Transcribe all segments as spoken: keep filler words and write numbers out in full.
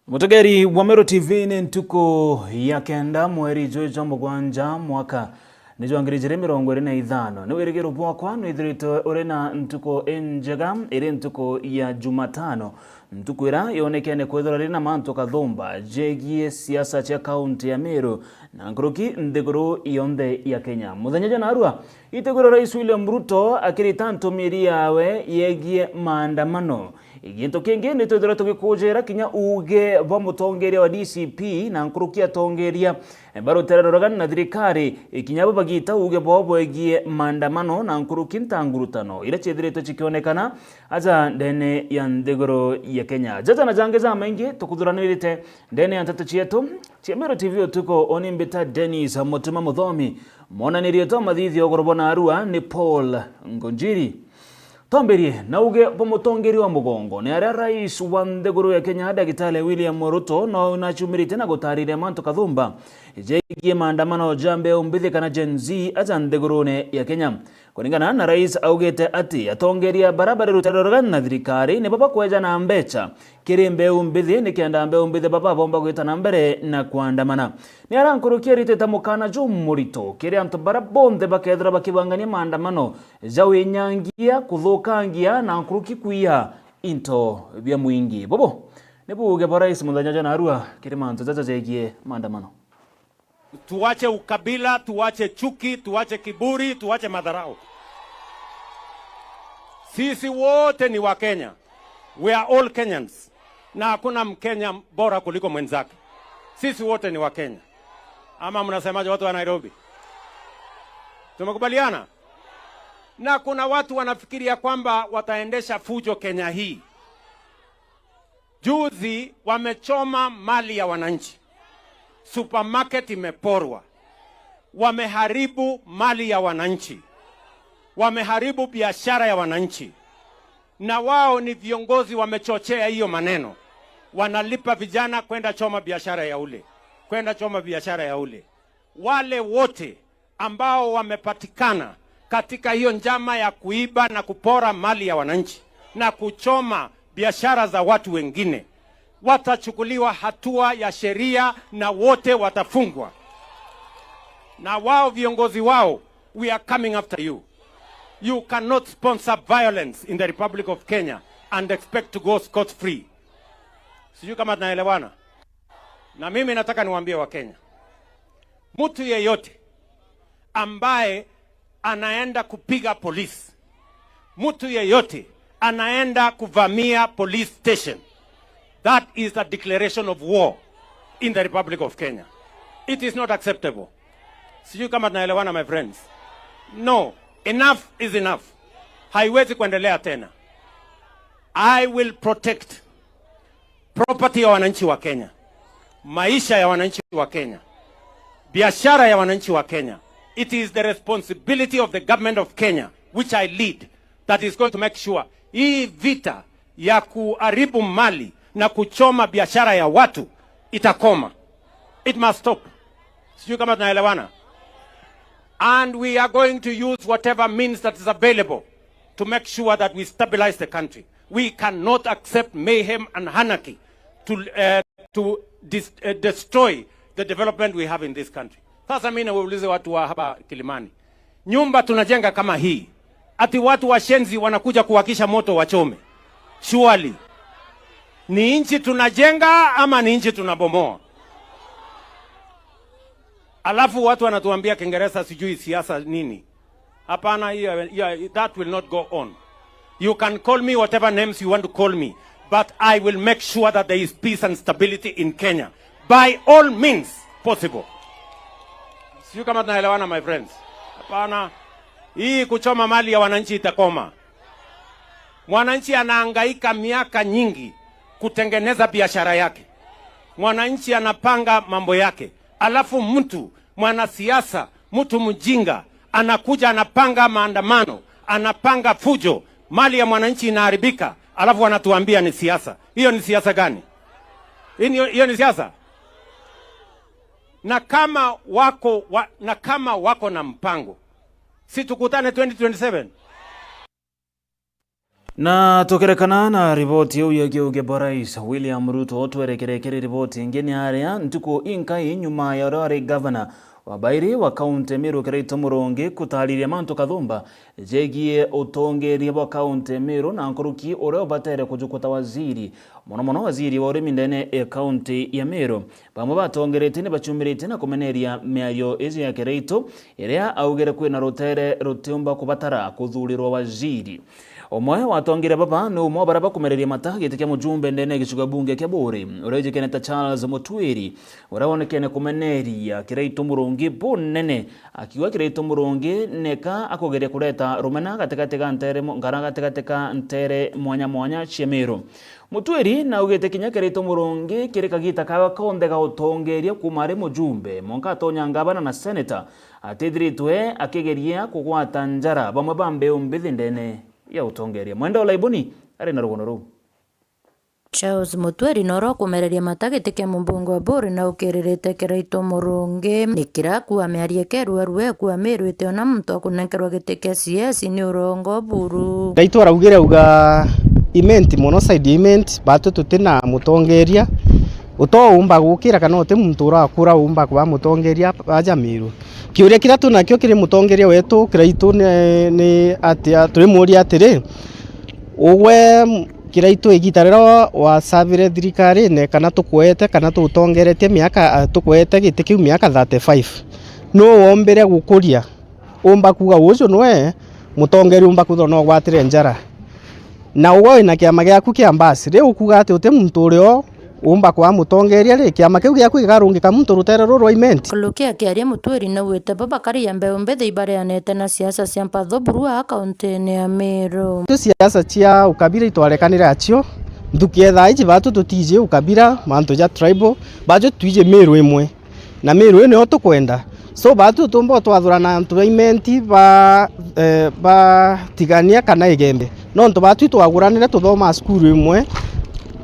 Mutegeri wa Meru T V, ni ntuku ya kenda, mweri jwi jwa mugwanja, mwaka ni jwa ngiri ijiri mirongo iri na ithano. Ni wirigiro bwakwa nwithiritwe uri na ntuku injega, iri ntuku ya Jumatano, ntuku ira yonekene kwithirwa iri na mantu kathumba jegie siasa cia kaunti ya Meru na nkuruki nthiguru yonthe ya Kenya. Muthenya jwa narua, itegurwa Rais William Ruto akirita ntumiri yawe yegie maandamano. Gintu kingi ni twithirwa tugikujira kinya uuge bwa mutongeria wa D C P na nkuruki atongeria ba rutere ruragani na thirikari, kinya bo bagita uuge bwao bwegie maandamano na nkuruki ntangurutano iria ciithiritwe cikionekana aja ndene ya nthiguru ya Kenya. Jaja na jangi jamaingi tukuthuranirite ndene ya nteto cietu cia Meru T V utuku, uni mbita Dennis Mutuma Muthomi, monanirie twa mathithio uguru bwa narua ni Paul Ngunjiri. Twambirie na uge bwa mutongeria wa mugongo ni aria rais wa nthiguru ya Kenya, Dagitari William Ruto, no naciumiritie na gutariria mantu kathumba jegie maandamano ja mbeu mbithi kana Gen Z aja nthigurune ya Kenya. Kuringana na rais, augite ati atongeria bara bari rutere ruragani na thirikari nibo bakweja na mbecha kiri mbeu mbithi nikenda mbeu mbithi baba bomba gwita na mbere na kwandamana. Ni arankurukia ritite mukana jumurito kiri antu bara bonthe bakethira bakibangania maandamano ja winyangia, kuthukangia na nkuruki kwiya into bia mwingi. Bubu ni buuge bwa rais muthenya jwa narua kiri mantu jaja jegie maandamano. Tuache ukabila, tuache chuki, tuache kiburi, tuache madharau. Sisi wote ni Wakenya. We are all Kenyans. Na hakuna Mkenya bora kuliko mwenzake. Sisi wote ni Wakenya. Ama mnasemaje, watu wa Nairobi? Tumekubaliana? Na kuna watu wanafikiria kwamba wataendesha fujo Kenya hii. Juzi wamechoma mali ya wananchi. Supermarket imeporwa. Wameharibu mali ya wananchi. Wameharibu biashara ya wananchi. Na wao ni viongozi, wamechochea hiyo maneno. Wanalipa vijana kwenda choma biashara ya ule, kwenda choma biashara ya ule. Wale wote ambao wamepatikana katika hiyo njama ya kuiba na kupora mali ya wananchi na kuchoma biashara za watu wengine, watachukuliwa hatua ya sheria na wote watafungwa. Na wao viongozi wao, we are coming after you. You cannot sponsor violence in the Republic of Kenya and expect to go scot-free. Sijui kama tunaelewana. Na mimi nataka niwaambie Wakenya, mtu yeyote ambaye anaenda kupiga polisi, mtu yeyote anaenda kuvamia police station, that is a declaration of war in the Republic of Kenya. It is not acceptable. Sijui kama tunaelewana, my friends. No, enough is enough. Haiwezi kuendelea tena. I will protect property ya wananchi wa Kenya, maisha ya wananchi wa Kenya, biashara ya wananchi wa Kenya. It is the responsibility of the government of Kenya, which I lead, that is going to make sure hii vita ya kuharibu mali na kuchoma biashara ya watu itakoma. It must stop. Sijui kama tunaelewana. And we are going to use whatever means that is available to make sure that we stabilize the country. We cannot accept mayhem and anarchy to, uh, to dis-, uh, destroy the development we have in this country. Sasa mimi niwaulize watu wa hapa Kilimani, nyumba tunajenga kama hii, ati watu washenzi wanakuja kuwakisha moto wachome? Surely. Ni nchi tunajenga ama ni nchi tunabomoa? Alafu watu wanatuambia Kiingereza sijui siasa nini. Hapana, hiyo, hiyo, that will not go on. You can call me whatever names you want to call me, but I will make sure that there is peace and stability in Kenya by all means possible. Sijui kama tunaelewana, my friends. Hapana. Hii kuchoma mali ya wananchi itakoma. Mwananchi anahangaika miaka nyingi kutengeneza biashara yake. Mwananchi anapanga mambo yake. Alafu mtu mwanasiasa, mtu mjinga, anakuja anapanga maandamano, anapanga fujo, mali ya mwananchi inaharibika, alafu anatuambia ni siasa. Hiyo ni siasa gani? Hiyo ni, hiyo ni siasa? Na kama wako wa, na kama wako na mpango, si tukutane twenty twenty-seven? Na tukirekana na riboti iu ya kiuge bwa Rais William Ruto, twerekere kiri riboti ingi. Ni aria ntuku inkai nyuma ya uria wari gavana wa bairi wa kaunti ya Meru Kiraitu Murungi kutariria mantu kathumba jegie utongeria bwa kaunti ya Meru, na nkuruki uria ubatere kujukuta waziri, mono mono waziri wa urimi ndene ya kaunti ya Meru. Bamwe batongeretie ni bachumiritie na kumeneria miario iji ya Kiraitu, iria augire kwina rutere rutiumba kubatara kuthurirwa waziri. Umwe wa atongeria baba ni umwe wa baria bakumereria mata giti kia mujumbe ndene ya gicigo bunge kia Buuri, uria ujikene ta Charles Mutwiri, uria wonekene kumeneria Kiraitu Murungi bunene, akiuga Kiraitu Murungi neka akugeria kureta rumena gatigati ga ntere mo-, kana gatigati ka ntere mwanya mwanya cia Meru. Mutwiri naugite kinya Kiraitu Murungi kiri kagita kawe konthe ga utongeria kuuma ari mujumbe, mwanka atonya ngavana na seneta, atithiritwe akigeria kugwata njara bamwe ba mbeu mbithi ndene ya utongeria. Mwenda Olaibuni ari na rugono ruu. Charles Mutwiri noro kumereria mata giti kia mubunge wa Buuri na ukiririte Kiraitu Murungi. Ni kira kua miario ikerwarua kua Meru iti ona muntu akunenkerwa giti kia C S ni urongo buru. Kiraitu araugire auga Imenti mono, side ya Imenti, batu tutina mutongeria. Utoumba gukira kana uti muntu urakura umba kuba mutongeria aja Meru. Kiuria kiria tunakio kiri mutongeria wetu Kiraitu ni, ni atia? Turimuria atiri, ugwe Kiraitu, igita riria wasavire thirikarine, kana tukwete, kana tutongeretie miaka, ah, tukwete giti kiu miaka thirty-five, nuu wombire gukuria? Umba kuuga uju nwe mutongeria umba kwithirwa no gwatire njara? Na ugwe wina kiama giaku kia mbasi, riu ukuuga ati uti muntu urio umba kwa mutongeria ri, kiama kiu giaku gikarungika muntu rutere ruru rwa Imenti? Nkuruki akiaria, Mutwiri naugite bo bakari ya mbeu mbithi ibareanite na siasa cia mpatho buru aa kauntine ya Meru. Tu siasa cia ukabira itwarekanire acio, nthuki ethaa iji batu tutiji ukabira, mantu ja tribal, baju twiji Meru imwe. Na Meru ii nio tukwenda. So, batu tutumba twathurana antu ba Imenti ba, eh, ba Tigania kana Igembe. Nontu batu itwaguranire tuthoma cukuru imwe.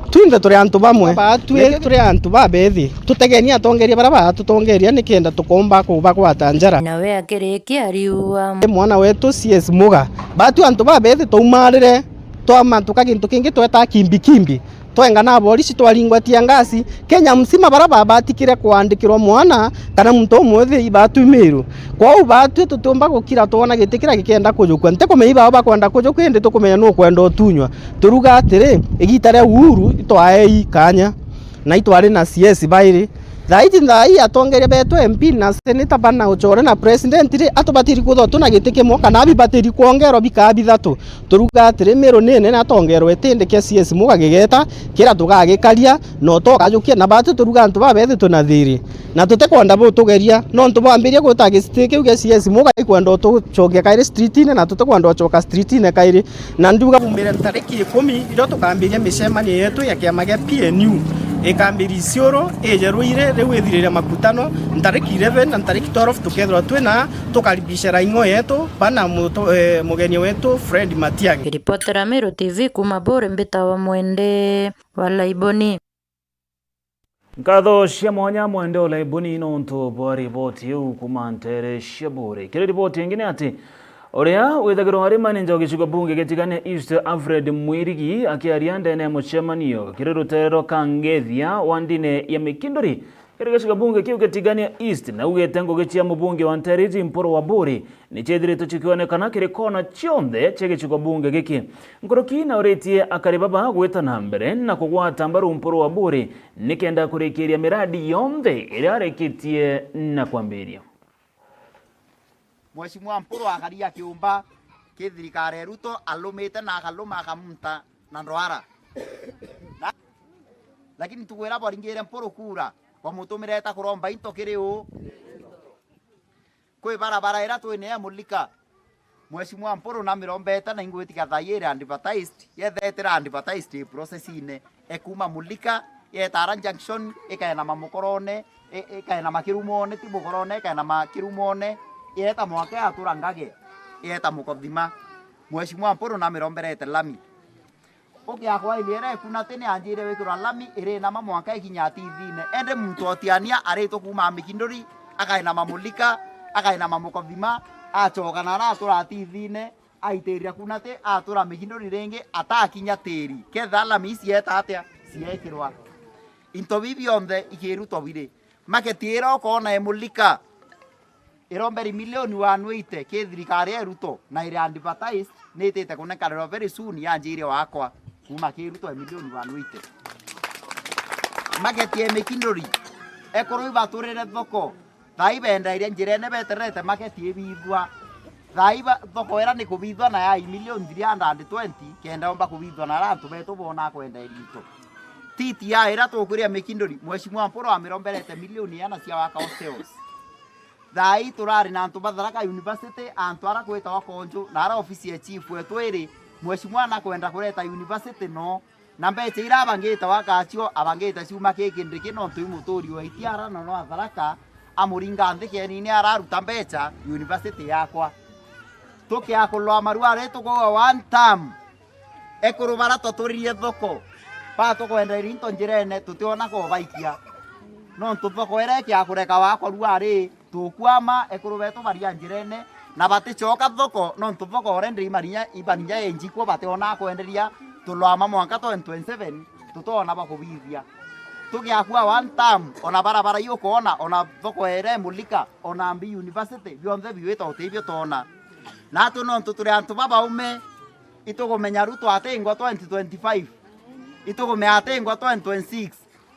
Twinthe turi antu bamwe. Batu turi antu babethi. Tutegeni atongeria bara batutongeria nikenda tukomba kubagwata njara. Nawe akirikia ariuga, mwana wetu C S Muga. Batu antu babethi taumarire, twamantuka gintu kingi tweta kimbi kimbi. Twenga na aborisi twaringwa tia ngasi, Kenya mzima bara babatikire kwandikirwa mwana kana muntu umwe thi ibatwi Meru. Kwou batwi tutiumba gukira twona giti kiria gikenda kujukua. Ntikumenya ibao bakwenda kujukua, indi tukumenya nukwenda utunywa. Turuga atiri, igita ria Uhuru itwaei kanya, na itwari na C S bairi. Thaiji, thaai atongeria betu, M P na senator bana uchore na president ri, atubatiri kwithwa tuna giti kimwe, kana bibatiri kwongerwa bikaa bithatu. Turuga atiri, Meru ni nene atongerwe itindi kia C S Muga gigeta, kira tugagikaria, no tukajukia, na batu turuga antu babethi tuna thiri. Na tutikwenda butugeria, nontu bwambirie gwita giciti kiu gia C S Muga ikwenda utucokia kairi streetine, na tutikwenda ucoka streetine kairi. Na nduga umire ntariki ikumi, irio tukambiria micemanio yetu ya kiama gia P N U. Ikambiria Isiolo, ije Ruiri, riu ithirire makutano, ntariki eleven na ntariki twelve tukethirwa twina tukaribisha raing'o yetu, bana muto-, eh, mugeni wetu Fred Matiang'i. Ngiripotera Meru T V kuma Buuri, mbitawa Mwende wa Laiboni. Nkatho cia mwanya Mwende Olaibuni nontu bwa riboti iu kuma ntere cia Buuri. Kiri riboti ingi ni ati, uria withagirwa ari manager wa gicigo bunge gia Tigania East, Alfred Mwirigi, akiaria ndene ya mucemanio kiri rutere rwa Kangethia wa ndine ya Mikinduri kiri gicigo bunge kiu gia Tigania East, naugite ngugi cia mubunge wa ntere iji Mpuru wa Buuri ni ciithiritwe cikionekana kiri kona cionthe cia gicigo bunge giki. Nkuruki nauritie akari baba gwita na mbere na kugwata mbaru Mpuru wa Buuri nikenda kurikiria miradi yonthe iria arikitie na kwambiria. Mheshimiwa Mpuru akari akiumba ki thirikari ya Ruto, alumite na akaluma akamunta na ndwara. Na, lakini tugwira boringire Mpuru kura, bamutumire eta kuromba into kiri uu. Kwi barabara ira twine ya Mulika. Mheshimiwa Mpuru namirombete na ingwitikia thaai iri advertised, yethetera advertised process-ine. Ekuma Mulika, yetara junction, ikaenama Mukorone, i-, ikaenama Kirumone, ti Mukorone, ikaenama Kirumone, yeta mwanka yatura Ngage, yeta Mukothima. Mheshimiwa Mpuru namiromberete lami. Ukiakwa iri ira ikunati ni anjire wikirwa lami irinama mwanka ikinya atithine. Indi muntu otiania aritwe kuma Mikinduri, akainama Mulika, akainama Mukothima, acoka na aratura atithine, Aitirira kuna ti atura Mikinduri ringi, atakinya tiri. Ketha lami cieeta atia? Ciekirwa. Into bibi bionthe ikirutwa biri. Maketi ira ukoona imulika, iromberi milioni one eighty ki thirikari ya Ruto, na iri advertised, ni itite kunekanirwa very soon, yanjirie wakwa, kuuma ki Ruto ya milioni one eighty. Maketi ya Mikinduri, ekuru ibaturire thoko, thaa ibenderia njirene betererete maketi ibithwa. Thaa iba thoko ira ni kubithwa na ya milioni three hundred twenty, kenda omba kubithwa na aria antu betu bona kwenderia into. T T I ira tukwiria Mikinduri, Mheshimiwa Mpuru amiromberete milioni iana cia waka hostels. Thaa ii turari na antu ba Tharaka University, antu ara kwitawa Konju, na ara ofisi ya chief wetu iri, Mheshimiwa nakwenda kureta university no, na mbecha ira abangite waka cio, abangite ciuma ki Kindiki, nontu i muturi wa Itiara na no a Tharaka, amuringa nthi kenini araruta mbecha university yakwa. Tukia kulwa marua ri tukauga one term. Ekuru bara twaturirie thoko, ba tukwenderia into njirene, tutiona kobaikia. Nontu thoko ira ikia kureka wakwa rua ri, tukwama, ekuru betu baria njirene, na baticoka thoko, nontu thoko already imarinya, ibarinya enji kwo bationa kwenderia, tulwama mwanka twenty twenty-seven, tutona ba kubithia. Tugiakua one term, ona barabara iukwona, ona thoko ira imulika, ona mbi university, bionthe biwita uti ibio twona. Natu nontu turi antu babaume, itugumenya Ruto atingwa twenty twenty-five, itugumenya atingwa twenty twenty-six.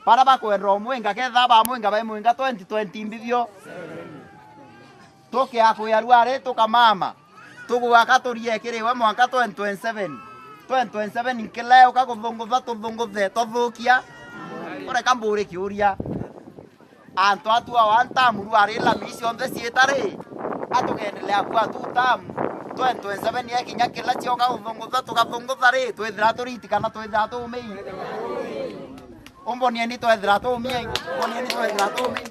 Bara bakwenda umwinga, ketha bamwinga bai mwinga twenty twenty mbithio. Tukiakwia rua ri tukamama, tugwaka turie kiri we mwanka twenty twenty-seven. Twenty twenty-seven nkileuka kuthungutha, tuthunguthe, tuthukia. Ureka mburi kiuria. Antu atu a one term rua ri lami cionthe ciita ri, atugendelea kua two term, twenty twenty-seven yekinya kila cioka guthungutha, tugathungutha ri, twithira turiti kana twithira tumii? Umbonieni twethira tumii, umbonieni twethira tumii.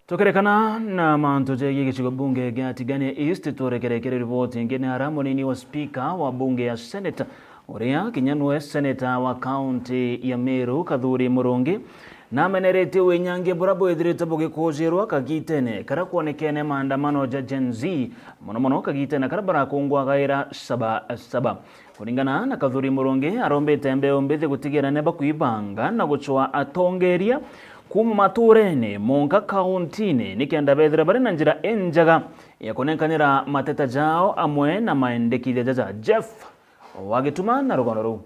Tukirekana na mantu jegii gicigo bunge gia Tigania East, turekere kiri riboti ingi ni ara munini wa spika wa bunge ya Senate, uria kinya nwe seneta wa kaunti ya Meru, Kathuri Murungi, nameneretie winyangia buria bwithirite bugikujirwa kagitene karia kwonekene maandamano ja Gen Z, mono mono kagitene karia barakungwagaira Saba Saba. Kuringana na Kathuri Murungi, arombete mbeu mbithi gutigira ni bakwibanga na gucwa atongeria kuuma maturene monka kauntine nikenda bethira bari na njira injega ya kunenkanira mateta jao amwe na maendekithia jaja. Jeff wa Gituma na rugono ruu.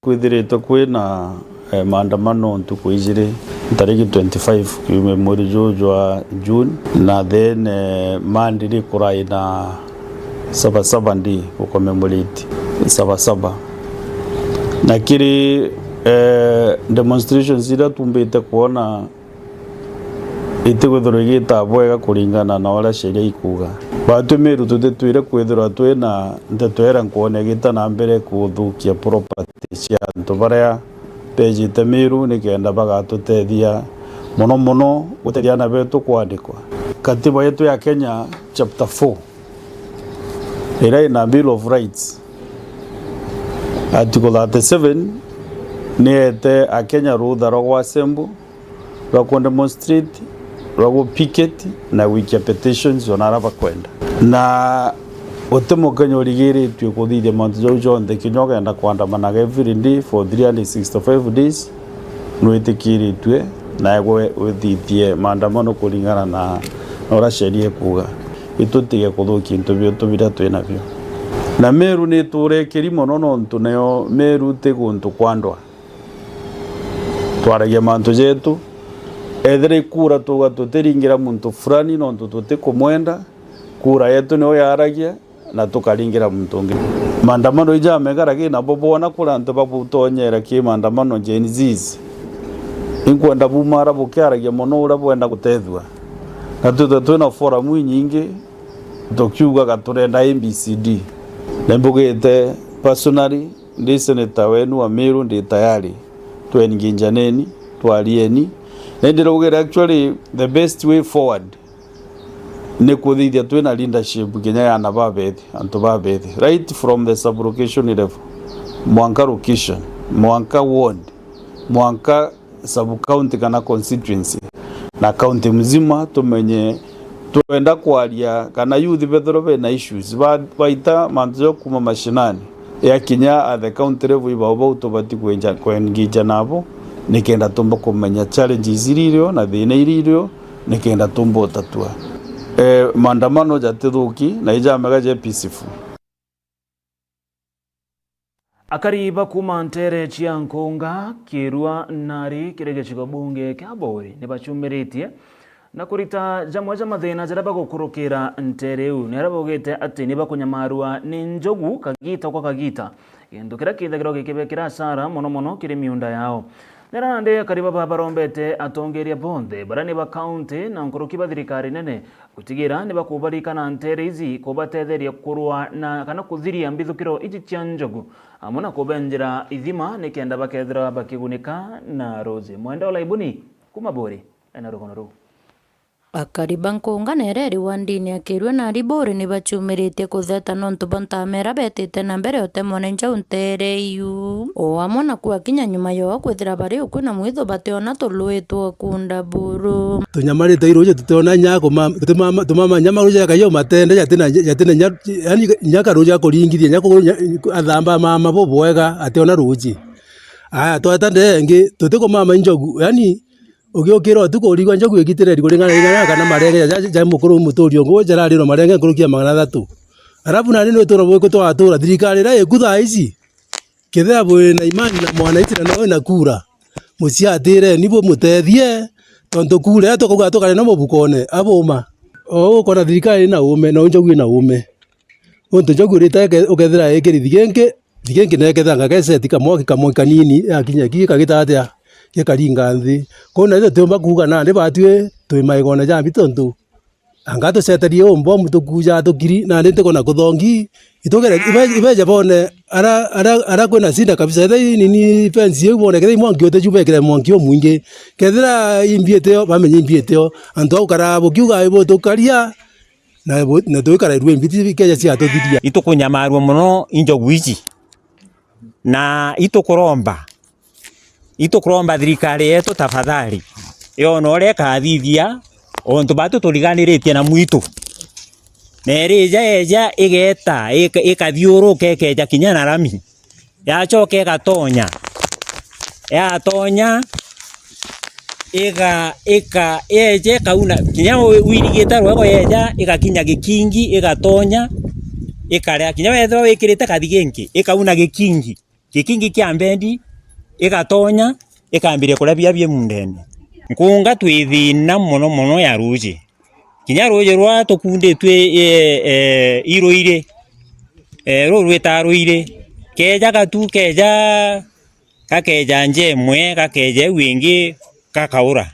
Kwithiritwe kwina, eh, maandamano ntuku ijiri, ntariki twenty-five kiumia mweri juu jwa June, na then, eh, Monday ri kurai na Saba Saba Day, ku commemorate Saba Saba. Na kiri, eh, demonstrations iria tumbite kwona itigwithirwa igita bwega kuringana na uria sheria ikuuga. Batwi Meru tutitwire kwithirwa twina nteto iria nkwona igita na mbere kuthukia property cia antu baria bejite Meru nikenda bagatutethia mono mono gutethia aana betu kwandikwa. Katiba yetu ya Kenya chapter four iria ina Bill of Rights, article thirty-seven, niete Akenya rutha rwa gwa assemble, rwa ku demonstrate, rwa gu picket na gwikia petitions ona aria bakwenda. Na guti Mukenya urigiritue kuthithia mantu jau jonthe, kinya ukenda kwandamanaga every day for three hundred sixty-five days, nwitikiritue nawe withithie maandamano kuringana na, na uria sheria ikuuga. Itutige kuthukia into bietu biria twinabio. Na Meru ni iturekeri mono nontu nayo Meru ti guntu kwa ndwa. Twaragia mantu jetu. Ethira ikura tuga tutiringira muntu fulani nontu tutikumwenda, kura yetu niyo yaragia na tukaringira muntu ungi. Maandamano ija mega, lakini nabo bwona kuri antu babutonyera ki maandamano, Gen Zs. Inkwenda bumara bukiaragia mono uria bwenda gutethua. Na twithwe twina forum inyingi tukiugaga turenda A B C D. Na imbugite personally, ndi senator wenu wa Meru, ndi tayari. Twenginjaneni, twarieni. Na indiraugira actually the best way forward ni kuthithia twina leadership kinya ya ana babethi, antu babethi, right from the sub-location level, mwanka location, mwanka ward, mwanka sub-county kana constituency, na county mzima, tumenye Twenda kwaria kana youth bethirwa bena issues, ba-, baita mantu ja kuuma mashinani, ya kinya at the county level, ibao bau tubati kwenja, kwengeja nabo, nikenda tumba kumenya challenges iria irio na thina iria irio, nikenda tumba utatua. Eh, maandamano jatithuki na ijamega je peaceful. Akari ba kuuma nteere cia Nkunga, Kirua nari kiri gicigo bunge kia Buri ni bacumiritie na kurita jamwe ja mathina jaria bagukurukira nteere iu. Ni aria baugite ati ni bakunyamarua ni njogu kagita kwa kagita, gintu kiria kithagirwa gikibekira asara mono mono kiri miunda yao. Ni aria nandi akari baba barombete atongeria bonthe baria ni ba kaunti na nkuruki ba thirikari nene gutigira ni bakubarikana nteere ici kubatetheria kurwa na kana kuthiria mbithukiro iji cia njogu, amwe na kubenjera ithima nikenda bakethirwa bakigunika na ruuji. Mwenda Olaibuni kuuma Buri ena rugono ruu. Akari ba Nkunga na iria iri wandini ya Kirua nari Buri ni bacumiritie kutheta nontu bwa ntaama iria betite na mbere utemwa ni njau nteere iu. O amwe na kua kinya nyuma yoo kwithira bari ukui na mwitho bationa turui twa kunda buru. Tunyamarite i ruuji tutiona inya kuma-, tumama-, tumama inya maruuji jakaio matende jatina, jatina inya, yani inya karuuji ga kuringithia inya kuguru inya athamba mama bubwega ationa ruuji. Aya tweta ndee ingi tutikumama i njogu yani ugiukira utuku urigwa njogu igitire rigu ring'ana ring'ana kana marenge ja, ja, ja mukuru muturi ungi jararirwa marenge nkuruki ya magana athatu. Arabu nani ni utura bwiku twatura thirikari iria iku thaa ici. Kethira bwina imani na mwananchi na no ina kura, muciatire ni bumutethie, tontu kura iria tukauga tukare no mubukone, abuma. O ukona thirikari ina uume, na njogu ina uume. Untu njogu urite ike-, ukethira ikiri thigenki, thigenki na ikethira ngakeseti kamwaki kamwe kanini, yakinya ki kagita atia, gikaringa nthi. Kwou na itwe tiumba kuuga nandi batwi twi maigone ja mbi tontu anga tuceterie umbomu tukuja tukiri, nandi ntikona kuthongi. Itugere, ibe-, ibeje bone, ara, ara, ara kwina sida kabisa. Ethira i nini fence iu bone, kethira i mwanki utiju bekire mwanki umwingi. Kethira i mbi itio, bamenye i mbi itio. Antu au karaa bukiuga ibu tukaria, na bu-, na twikara irue mbi ti keja ciatuthiria. Itukunyamarua mono i njogu iji. Na itukuromba, itukuromba thirikari yetu tafadhali, yone uria ikathithia, ontu batu turiganiritie na mwitu. Na irija eja igeta, ika-, ikathiuruka ikeja kinya na rami. Yacoka igatonya. Yatonya, iga-, ika-, yeja ikauna, kinya wi-, wirigite rwego yeja, igakinya gikingi, igatonya, ikaria. Kinya wethirwa wikirite kathi gingi, ikauna gikingi. Gikingi kia mbendi, igatonya, ikambiria kuria biria bi mundene. Nkunga twi thina mono mono ya ruuji. Kinya ruuji rwa tukunditue, e, e, i Ruiri, e, ruu rwitaga Ruiri, keja gatu, keja, gakeja nja imwe, gakeja iu ingi, gakaura.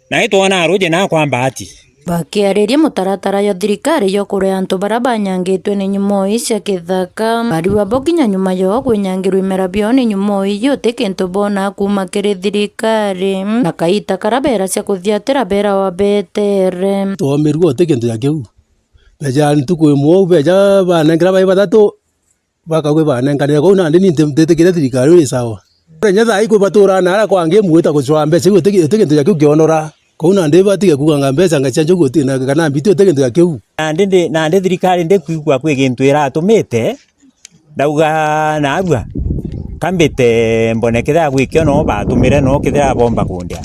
Na itwona ruuji na kwa mbaati. Bakiariria mutaratara jwa thirikari jwa kurea antu baria banyangitwe ni nyumoi cia kithaka, bariua bo kinya nyuma yoo kwinyangirwa imera biao ni nyumoi iji uti kintu boona kuuma kiri thirikari, na kaita karia beera cia kuthiatira beerawa betere. Twomirue uti kintu ja kiu. Beja ntuku imwe u beja banengera bai bathatu, bakauga banenkanire. Kwou nandi ni nti-, ntitikire thirikari iri sawa. Kenya thaa ii kwi baturaa na aria kwangi imwita gucwaa mbeca iu uti, uti kintu ja kiu kionora. Kwou nandi batige kuuganga mbeca nga cia njogu uti, na kana mbiti uti kintu ja kiu. Nandi ndi, nandi thirikari ndikwigua kwi gintu iratumite, ndauga narua, ka mbite mbone kethira gwi kio no batumire no kethira bomba kundia.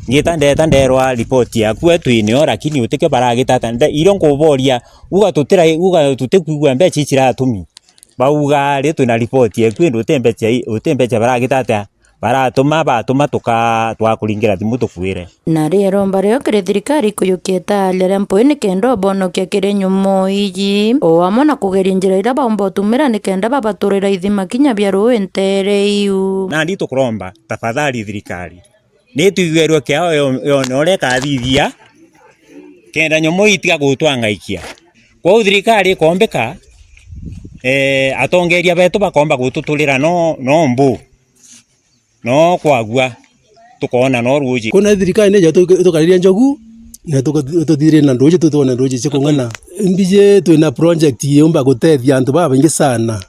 Ngita ndeta nderwa ripoti yaku we twi nio, lakini uti kio baragita ata. Nde-, irio nkuboria, uga tutira, uga tutikwigua mbeca ici iratumi. Bauga, "Ri, twina ripoti yeku, indi uti mbeca i-, uti mbeca baragita atia? Baratuma, batuma tuka-, twakuringira thimu tukwire." Na ri iromba rio kiri thirikari kuyukia itaali aria mpui nikenda ubonokia kiri nyumo iji, o amwe na kugeria njira iria baumba utumira nikenda babaturira ithima kinya bia rui nteere iu. Nandi tukuromba, tafadhali thirikari, ni tuigwerwe kiao yo-, yone uria ikathithia, kenda nyomo itiga gutwangaikia. Kwou thirikari ikombika, eh, atongeria betu bakomba gututurira no, no mbu, no kwagua, tukoona no ruuji. Kwou na thirikari ni ija tu-, itukariria njogu, na tuka-, tuthithirire na nduuji, tu-, twone nduuji cia kung'ana. Mbiji twina project yumba gutethia antu babaingi sana.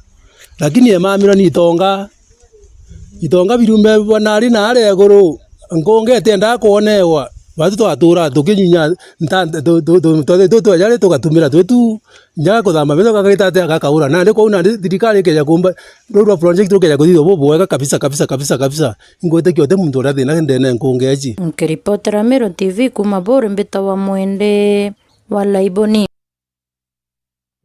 Lakini emamiro ni itonga. Itonga birumbe bwa nari na aria iguru, nkunga itiendaa kwonewa. Twatu twatuura tukinyinya nta-, tu-, tu-, tu-, twathi tu twejari tugatumira twitu, nja kuthama mbeca gakagita atia gakaura. Nandi kwou nandi thirikari ikeja kumba, ruu rwa project rukeja kuthithwa bubwega kabisa, kabisa, kabisa, kabisa. Ingwitikia uti muntu uria thina ndene nkungeji. Nkiripotera Meru T V kuuma Buuri, mbitawa Mwende wa Laiboni.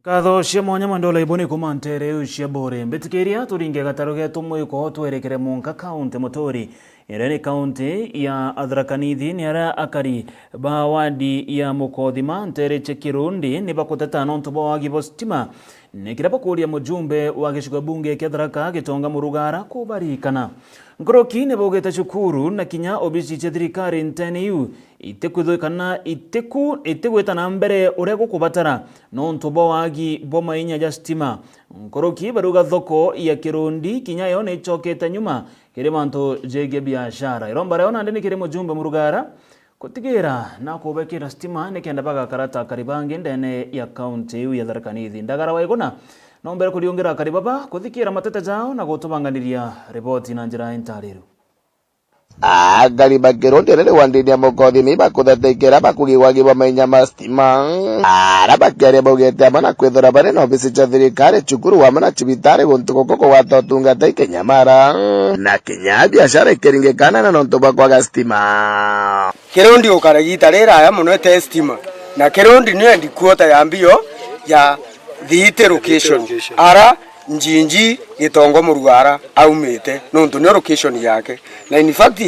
Nkatho cia mwanya Mwende wa Laiboni kuuma nteere iu cia Buuri. Mbitikiria turinge gataro geetu mwiko twerekere munka kaunti muturi, iria ni kaunti ya Tharaka Nithi, ni aria akari ba wadi ya Mukothima nteere cia Kirundi ni bakuteta nontu bwa wagi bwa stima. Ni kiria bakuuria mujumbe wa gicigo bunge kia Tharaka Gitonga Murugara kubarikana. Nkoroki ni baugite cukuru na kinya obisi cia thirikari nteene iu itikwithwe kana itiku-, itigwita na mbere uria gukubatara nontu bwa wagi bwa mainya ja stima. Nkoroki barauga thoko ya Kirundi kinya yo ni icokete nyuma kiri mantu jegie biashara. Iromba riao nandi ni kiri mujumbe Murugara gutigira na kubekira stima nikenda bagakara ta akari bangi ndene ya kaunti iu ya Tharaka Nithi. Ndagara wa Iguna nombere kuriungira akari baba kuthikira mateta jao na gutubanganiria riboti na njira intariru. Akari ba Kirundi riri wandini ya Mukothima ibakuthetekera bakugi wagi bwa mainya ma stima. Ara bakiaria baugite amwe na kwithira bari na obisi cia thirikari, cukuru, wamwe na cibitari, guntu guku kugwata utungata ikinyamara, na kinya biashara ikiringikana na nontu bwa kwaga stima. Kirundi ukara igiita riraya mono ite stima, na Kirundi niyo headquarter ya mbio ya Thiiti location, ara Njinji Gitongo Murugara aumite, nontu niyo location yake. Na in fact,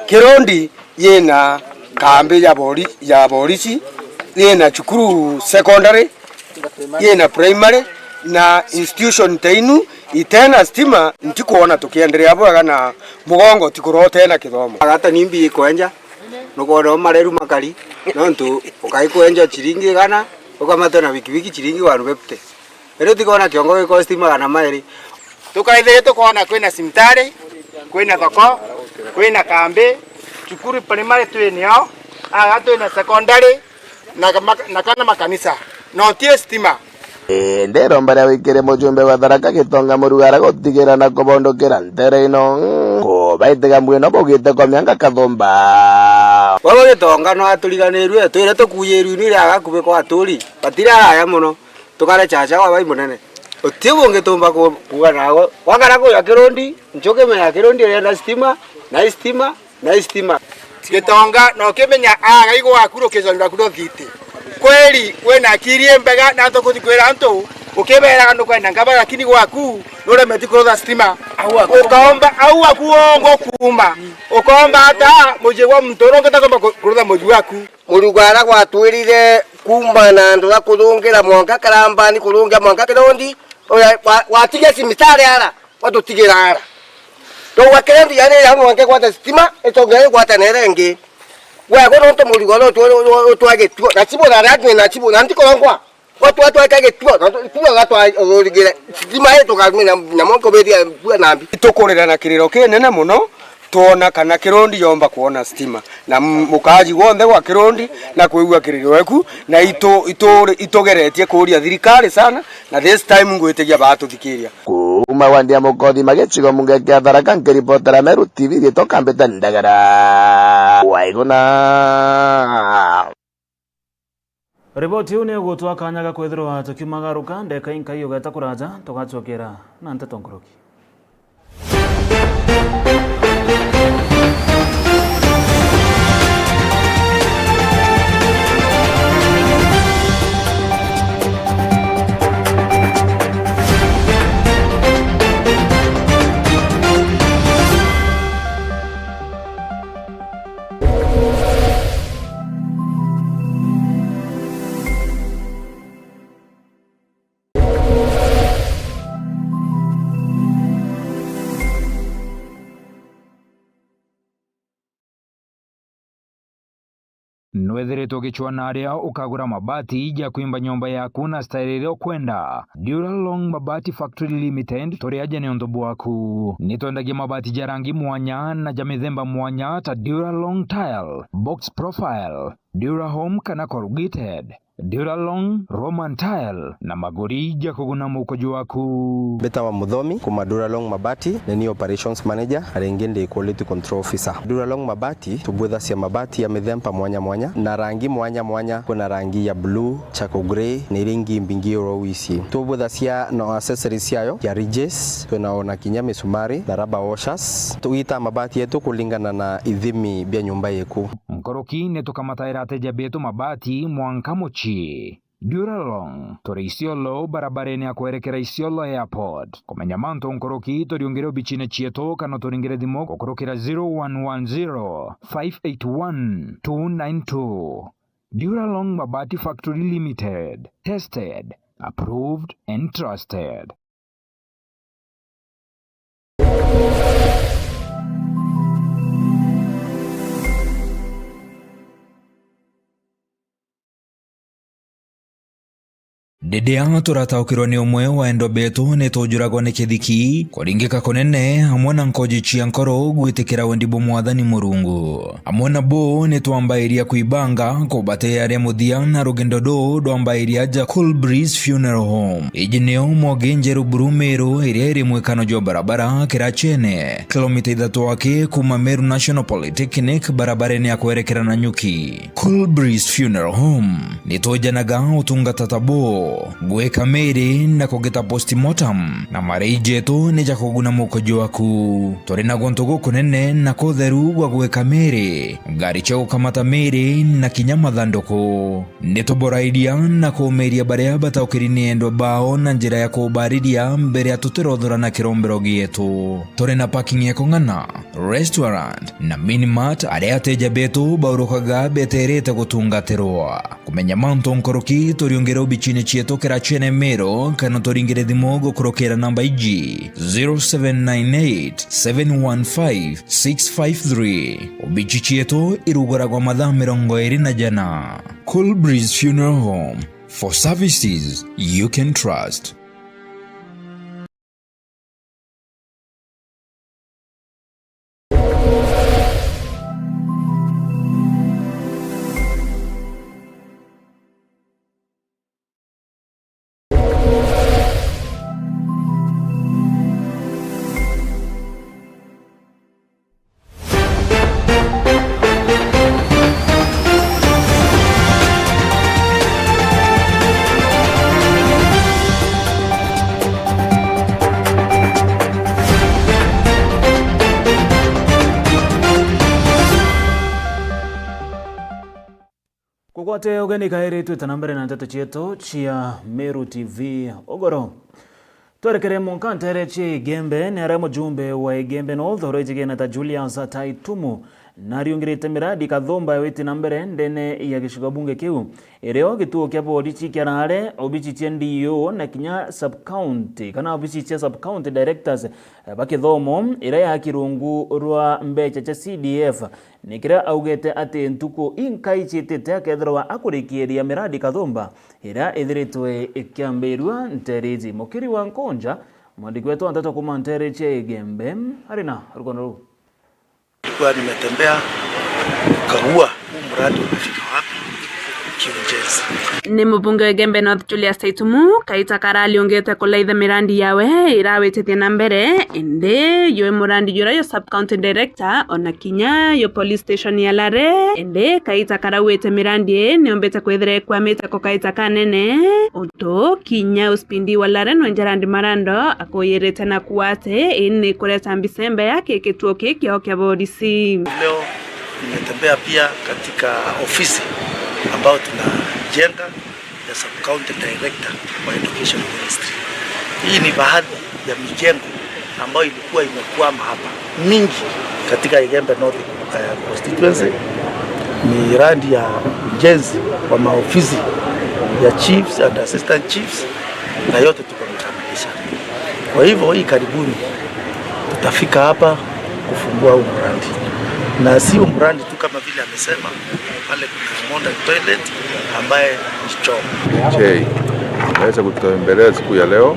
Kirundi yina kambi ya bori-, ya borisi, yina cukuru secondary, yina primary, na institution ta inu itena stima, ntikwona tukiendelea bwega na mugongo ti kurwa utena kithomo. Agata nimbi ikwenja, nukwona mareru makari, nontu ukai kwenja ciringi igana, ukamatwe na bikibiki ciringi one fifty. Riu tikona kiongo gikwa stima kana mairi. Tukaithire tukona kwina cibitari, kwina thoko, kwina kambi, cukuru primary twinio, aga twina secondary, na kama-, na kana makanisa. No ti stima. Indi iromba ria wikire mujumbe wa Tharaka Gitonga Murugara gutigira na kubondokera ntere ino, kubaitiga mbwino bugite kwa mianga kathumba. Wewe Gitonga no aturiganirue, twire tukuyirwe inu ria gakubi kwa aturi, batiri araya mono. Tukare chacha wa bai munene. Uti bungitumba ku-, kuuga nago. Wakara kuya Kirundi, nchuki menya Kirundi irenda stima, na stima, na stima. Gitonga, na ukimenya aga igwaku rukiconi rwaku rwa thiti. Kweli, wina akiri imbega, na antu kuthi kwira antu, ukiberaga nukwenda ngaba, lakini gwaku, nuremeti kurutha stima. Ukaomba, au aku wongo kuuma. Ukaomba ata, muji gwa muntu uria ungita kwamba ku-, kurutha muji waku. Murugara gwatwirire kuuma na antu ja kuthungira mwanka Karambani, kuthungira mwanka Kirundi, uria wa-, watigia cibitari ara, watutigira ara. Twauga Kirundi yani ya mwanka igwate stima, itonga igwate na iria ingi. Gwego nontu murugara utwa-, utwa gituo, na cibu na ria na cibu, na ntikurongwa. Watwa tweka gituo, na tu-, tuo gatwa urugire. Stima yetu kamina, na mwanka ubethia bua nambi. Tukurira na kiriro kinene muno, twona kana Kirundi yomba kwona stima, na m-, mukaaji wonthe wa Kirundi na kwigua kiriro eku, na itu-, itu-, itugeretie kuuria thirikari sana, na this time ngwitigia baatuthikiria. Kuuma wandi ya Mukothima gicigo mbunge kia Tharaka, nkiripotera Meru T V, riitwa Kambita Ndagara. Waiguna. Riboti iu ni igutwa kanya ga kwithirwa tukiumagaruka ndeka inkai ugeta kuraja, tugacokera na nteto nkuruki. Nwithiritwe ugicwaa na aria ukagura mabati ja kwimba nyomba yaku na style iria ukwenda? Duralong Mabati Factory Limited turi aja niuntu bwaku. Nitwendagia mabati ja rangi mwanya na ja mithemba mwanya ta Duralong Tile, Box Profile, Durahome kana Corrugated. Duralong Roman Tile na maguri ja kuguna mukojo waku. Mbitawa Muthomi, kuma Duralong Mabati, ni ni operations manager, na ringi ndi quality control officer. Duralong Mabati, tubwithacia mabati ya mithemba mwanya mwanya, na rangi mwanya mwanya, kwina rangi ya blue, charcoal grey, na iria ingi mbingi oro wisi. Tubwithacia na accessories ciayo, ya ridges, twina ona kinya misumari na rubber washers. Tugita mabati yetu kulingana na ithimi bia nyumba yeku. Nkuruki ni tukamataira ateja betu mabati mwanka mucii. Duralong, turi Isiolo, barabarene ya kwerekera Isiolo Airport. Kumenya mantu nkuruki, turiungire obicine cietu kana turingire thimu gukurukira zero one one zero, five eight one, two nine two. Duralong Mabati Factory Limited. Tested, approved and trusted. Riria turataukirwa ni umwe wa endwa betu, ni tujuragwa ni kithiki, kuringika kunene, amwe na nkoji cia nkoro gwitikira wendi bwa Mwathani Murungu. Amwe nabo ni twambairia kwibanga kubatearia muthia na rugendo ruu rwambairia aja Cool Breeze Funeral Home. Iji nio Mwogi Njeru Buru Meru, iria iri mwikano jwa barabara Kirachene, kilomita ithatu aki kuma Meru National Polytechnic, barabarene ya kwerekera Nanyuki. Cool Breeze Funeral Home ni twejanaga utungata ta buu, gwika miri na kugita postmortem, na marei jetu ni ja kuguna mukojo waku. Turi na guntu gukunene na kutheru gwa gwika miri, ngari cia gukamata miri na kinya mathanduku. Ni tuborairia na kuumiria baria bataukiri ni endwa bao na njira ya kubariria mbere ya tutirothora na kirombero gietu. Turi na parking ya kung'ana, restaurant na mini mart aria ateja betu baurukaga beterete gutungatirwa. Kumenya mantu nkuruki, turiungire obicine cietu Kirachene Meru, kana turingire thimu gukurukira namba iji, zero seven nine eight, seven one five, six five three. Obici cietu iruguragwa mathaa mirongo iri na jana. Cool Breeze Funeral Home, for services you can trust. Kugwate ugeni kairi, twite na mbere na nteto cietu cia Meru T V ugoro. Twerekere mwanka nteere cia Igembe, ni aria mujumbe wa Igembe North urijigene ta Julius Taitumu nariungirite miradi kathumba ya witi na mbere ndene ya gicigo bunge kiu, irio gituo kia borisi kia Rare, obici cia D O na kinya sub-county, kana obici cia sub-county directors, eh, ba kithomo, iria yaki rungu rwa mbeca cia C D F. Ni kiria augite ati ntuku inkai ciitite akethirwa akurikiiria miradi kathumba iria ithiritwe ikiambirua nteere iji. Mukiri wa Nkonja, mwandiki wetu wa nteto kuuma nteere cia Igembe, ari na rugono ruu. Nilikuwa nimetembea kukagua huu mradi umefika wapi kiujenzi. Ni mubunge wa Igembe North Julius Taitumu, kaita kara aliungite kulaitha mirandi yawe irawitithia na mbere, indi yui murandi jura yo sub county director, ona kinya yo police station ya Lare, indi kaita kara wite mirandi ii niumbite kwithira ikwamite ko kaita kanene, untu kinya uspindi wa Lare nwenja randi marando akuyirite na kuwa ati ii ni kureta mbica mbeya ki kituo ki kiao kia borisi. Leo nimetembea pia katika ofisi ambayo tunajenga ya Sub-County Director wa Education Ministry. Hii ni baadhi ya mijengo ambayo ilikuwa imekwama hapa, mingi katika Igembe North, eh, constituency. Miradi ya ujenzi wa maofisi ya chiefs and assistant chiefs, na yote tuko tumekamilisha. Kwa hivyo, hii karibuni tutafika hapa kufungua huu mradi. Na sio mradi tu kama vile amesema, pale kuna modern toilet ambaye ni choo. J J ameweza kututembelea siku ya leo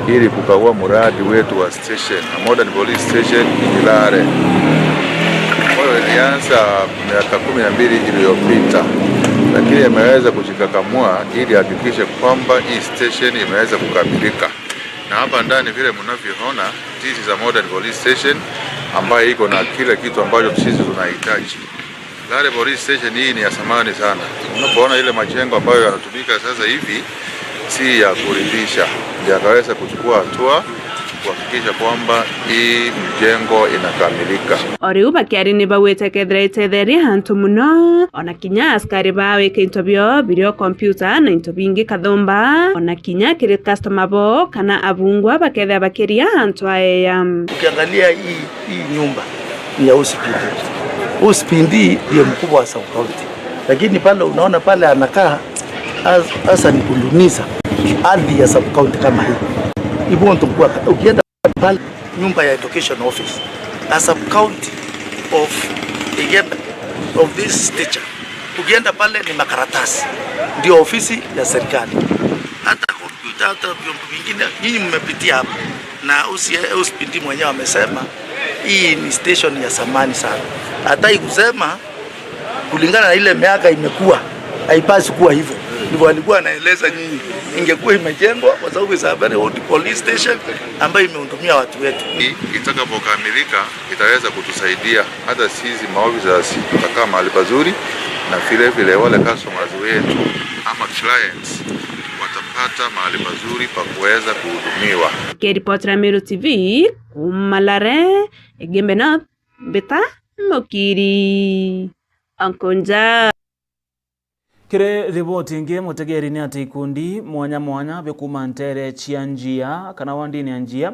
ili kukagua mradi wetu wa station, a modern police station in Lare, ambayo ilianza miaka kumi na mbili iliyopita. lakini ameweza kujikakamua ili ahakikishe kwamba hii station imeweza kukamilika. Na hapa ndani, vile mnavyoona, this is a modern police station ambayo iko na kila kitu ambacho sisi tunahitaji. Gare police station hii ni ya zamani sana. Unapoona ile majengo ambayo yanatumika sasa hivi, si ya kuridhisha. Ndio akaweza kuchukua hatua kuhakikisha kwamba hii mjengo inakamilika. O riu bakiari ni bauite kethira itetheria antu mono, ona kinya askari bawika into bio birio kompyuta na into bingi kathumba, ona kinya kiri customer bo kana abungwa bakethira bakiria antu aeya. Ukiangalia hii, hii nyumba ni ya O C P D. O C P D ndiye mkubwa wa sub county. Lakini pale unaona pale anakaa, has-, hasa ni kudumisha ardhi ya sub county kama hii. Hivyo ndio kwa, ukienda pale nyumba ya education office, a sub county of Igembe, of this stature, ukienda pale ni makaratasi, ndio ofisi ya serikali. Hata kompyuta, hata vyombo vingine, nyinyi mmepitia hapo. Na O C P D mwenyewe amesema hii ni station ya zamani sana. Hataki kusema kulingana na ile miaka imekuwa, haipaswi kuwa hivyo. Ndivyo alikuwa anaeleza nyinyi. Ingekuwa imejengwa kwa sababu it's a very old police station ambayo imehudumia watu wetu. Hii itakapokamilika, itaweza kutusaidia hata sisi maofficers tutakaa mahali pazuri, na vile vile wale customers wetu ama clients watapata mahali pazuri pa kuweza kuhudumiwa. Nikiripotera Meru T V kuuma Lare, Igembe North, Mbita Mukiri, Onkonja. Kiri riboti ingi, mutegeri ni ati ikundi mwanya mwanya bikuuma nteere cia Njia kana wandini ya Njia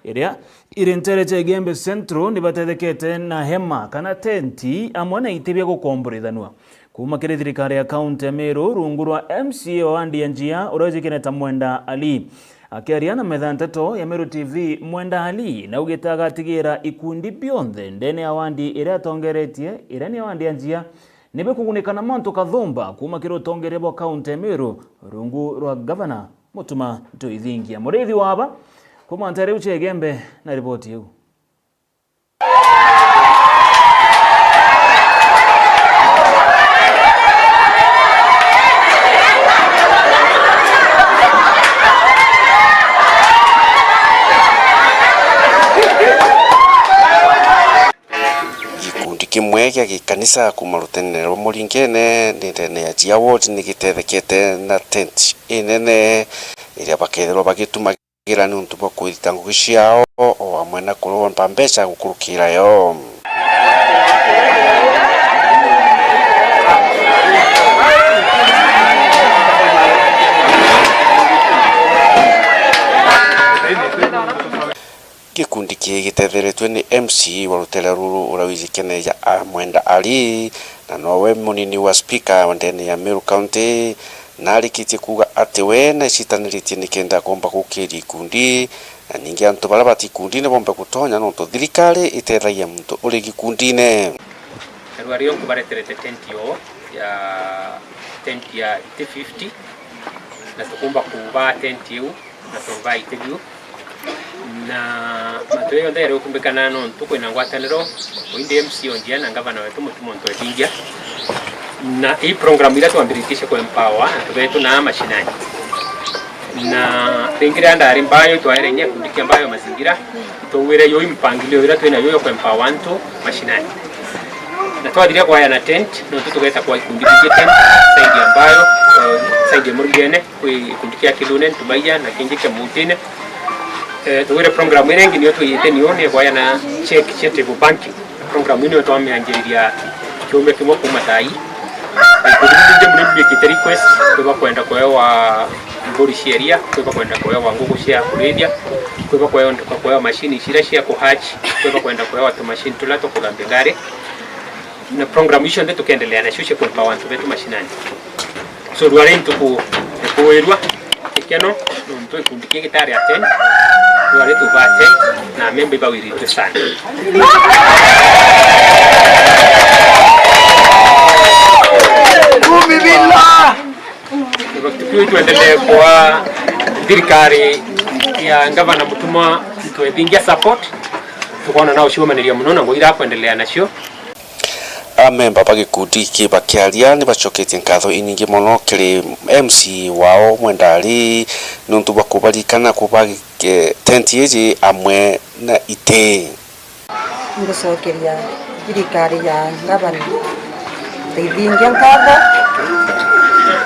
iria iri nteere cia Igembe Central ni batethekete na hema kana tenti amwe na iti bia gukomborithanua kuuma kiri thirikari ya kaunti ya Meru rungu rwa M C A wa wandi ya Njia uria wijikene ta Mwenda Ali. Akiaria na metha nteto ya Meru T V, Mwenda Ali naugite agatigira ikundi bionthe ndene ya wandi iria atongeretie, iria ni ya wandi ya Njia, ni bikugunika na mantu kathumba kuuma kiri utongeria bwa kaunti ya Meru rungu rwa gavana Mutuma Ntuithingia. Muriithi wa aba kuuma nteere iu cia Igembe na riboti iu. Gikundi kimwe gia gikanisa kuuma rutenene rwa Muringene ni ndene ya Njia Ward ni gitethekete na tent inene iria bakethirwa bagitumagira niuntu bwa kwithita ngugi ciao, o amwe na kuromba mbeca gukurukira yo. Gikundi kii gitetheretue ni M C A wa rutere ruru uria wijikene ja Mwenda Ali, na nowe munini wa spika wa ndene ya Meru County, na arikitie kuuga ati we naicitaniritie nikenda komba gukiria ikundi, na ningi antu baria bati ikundine bombe gutonya, nontu thirikari itethagia muntu uri gikundine. Na riu ario nkubareterete tenti yoo ya, tenti ya iti fifty, na tukumba kuba tenti iu na tuba iti biu. Na mantu jau jonthe jari gukumbikana nontu kwina ngwataniro o indi M C A o Njia na ngavana wetu Mutuma Ntuithingia. Na ii program iria twambiritie cia ku empower antu betu na mashinani. Na ringi riria ndari Mbayo, twaere inya gikundi kia Mbayo Mazingira, itwaugire yo mpangilio iria twina yo ya ku empower antu mashinani. Na twathiria kwayana tent, nontu tugeta kwa ikundi bingi tent, side ya Mbayo, eh, side ya Muringene, kwi gikundi kia Kilune, Ntubaia, na kingi kia Mutine. Eh, tugwire program iria ingi niyo twiyite niyo ni kwayana check cia table banking. Program ino twamianjiriria kiumia kimwe kuuma thaa ii. Ikundi bingi mono ibikite request, kwi bakwenda kuewa mburi cia iria, kwi bakwenda kuewa nguku cia kurithia, kwi bakwenda kuewa machine ciria cia ku hatch, kwi bakwenda kuewa tumachine turia twa kuthambia ngari. Na program icio nthe tukendelea nacio cia ku empower antu betu mashinani. So, rwari ntuku ikuwirua ikeno, nontu ikundi kii gitari a ten, rwari tuba a ten, na memba ibawiritue sana. Tukiu tuendelee kwa thirikari ya Ngavana Mutuma Ntuithingia support, tukoona na uciumaniria mono na ngugi iria akwendelea nacio. Amemba ba gikundi ki bakiaria ni bacoketie nkatho inyingi mono kiri M C wao Mwenda Ali niuntu bwa kubaririkana kuba, eh, tenti iji amwe na iti. Ngucokeria thirikari ya ngavana Rithingia nkatho,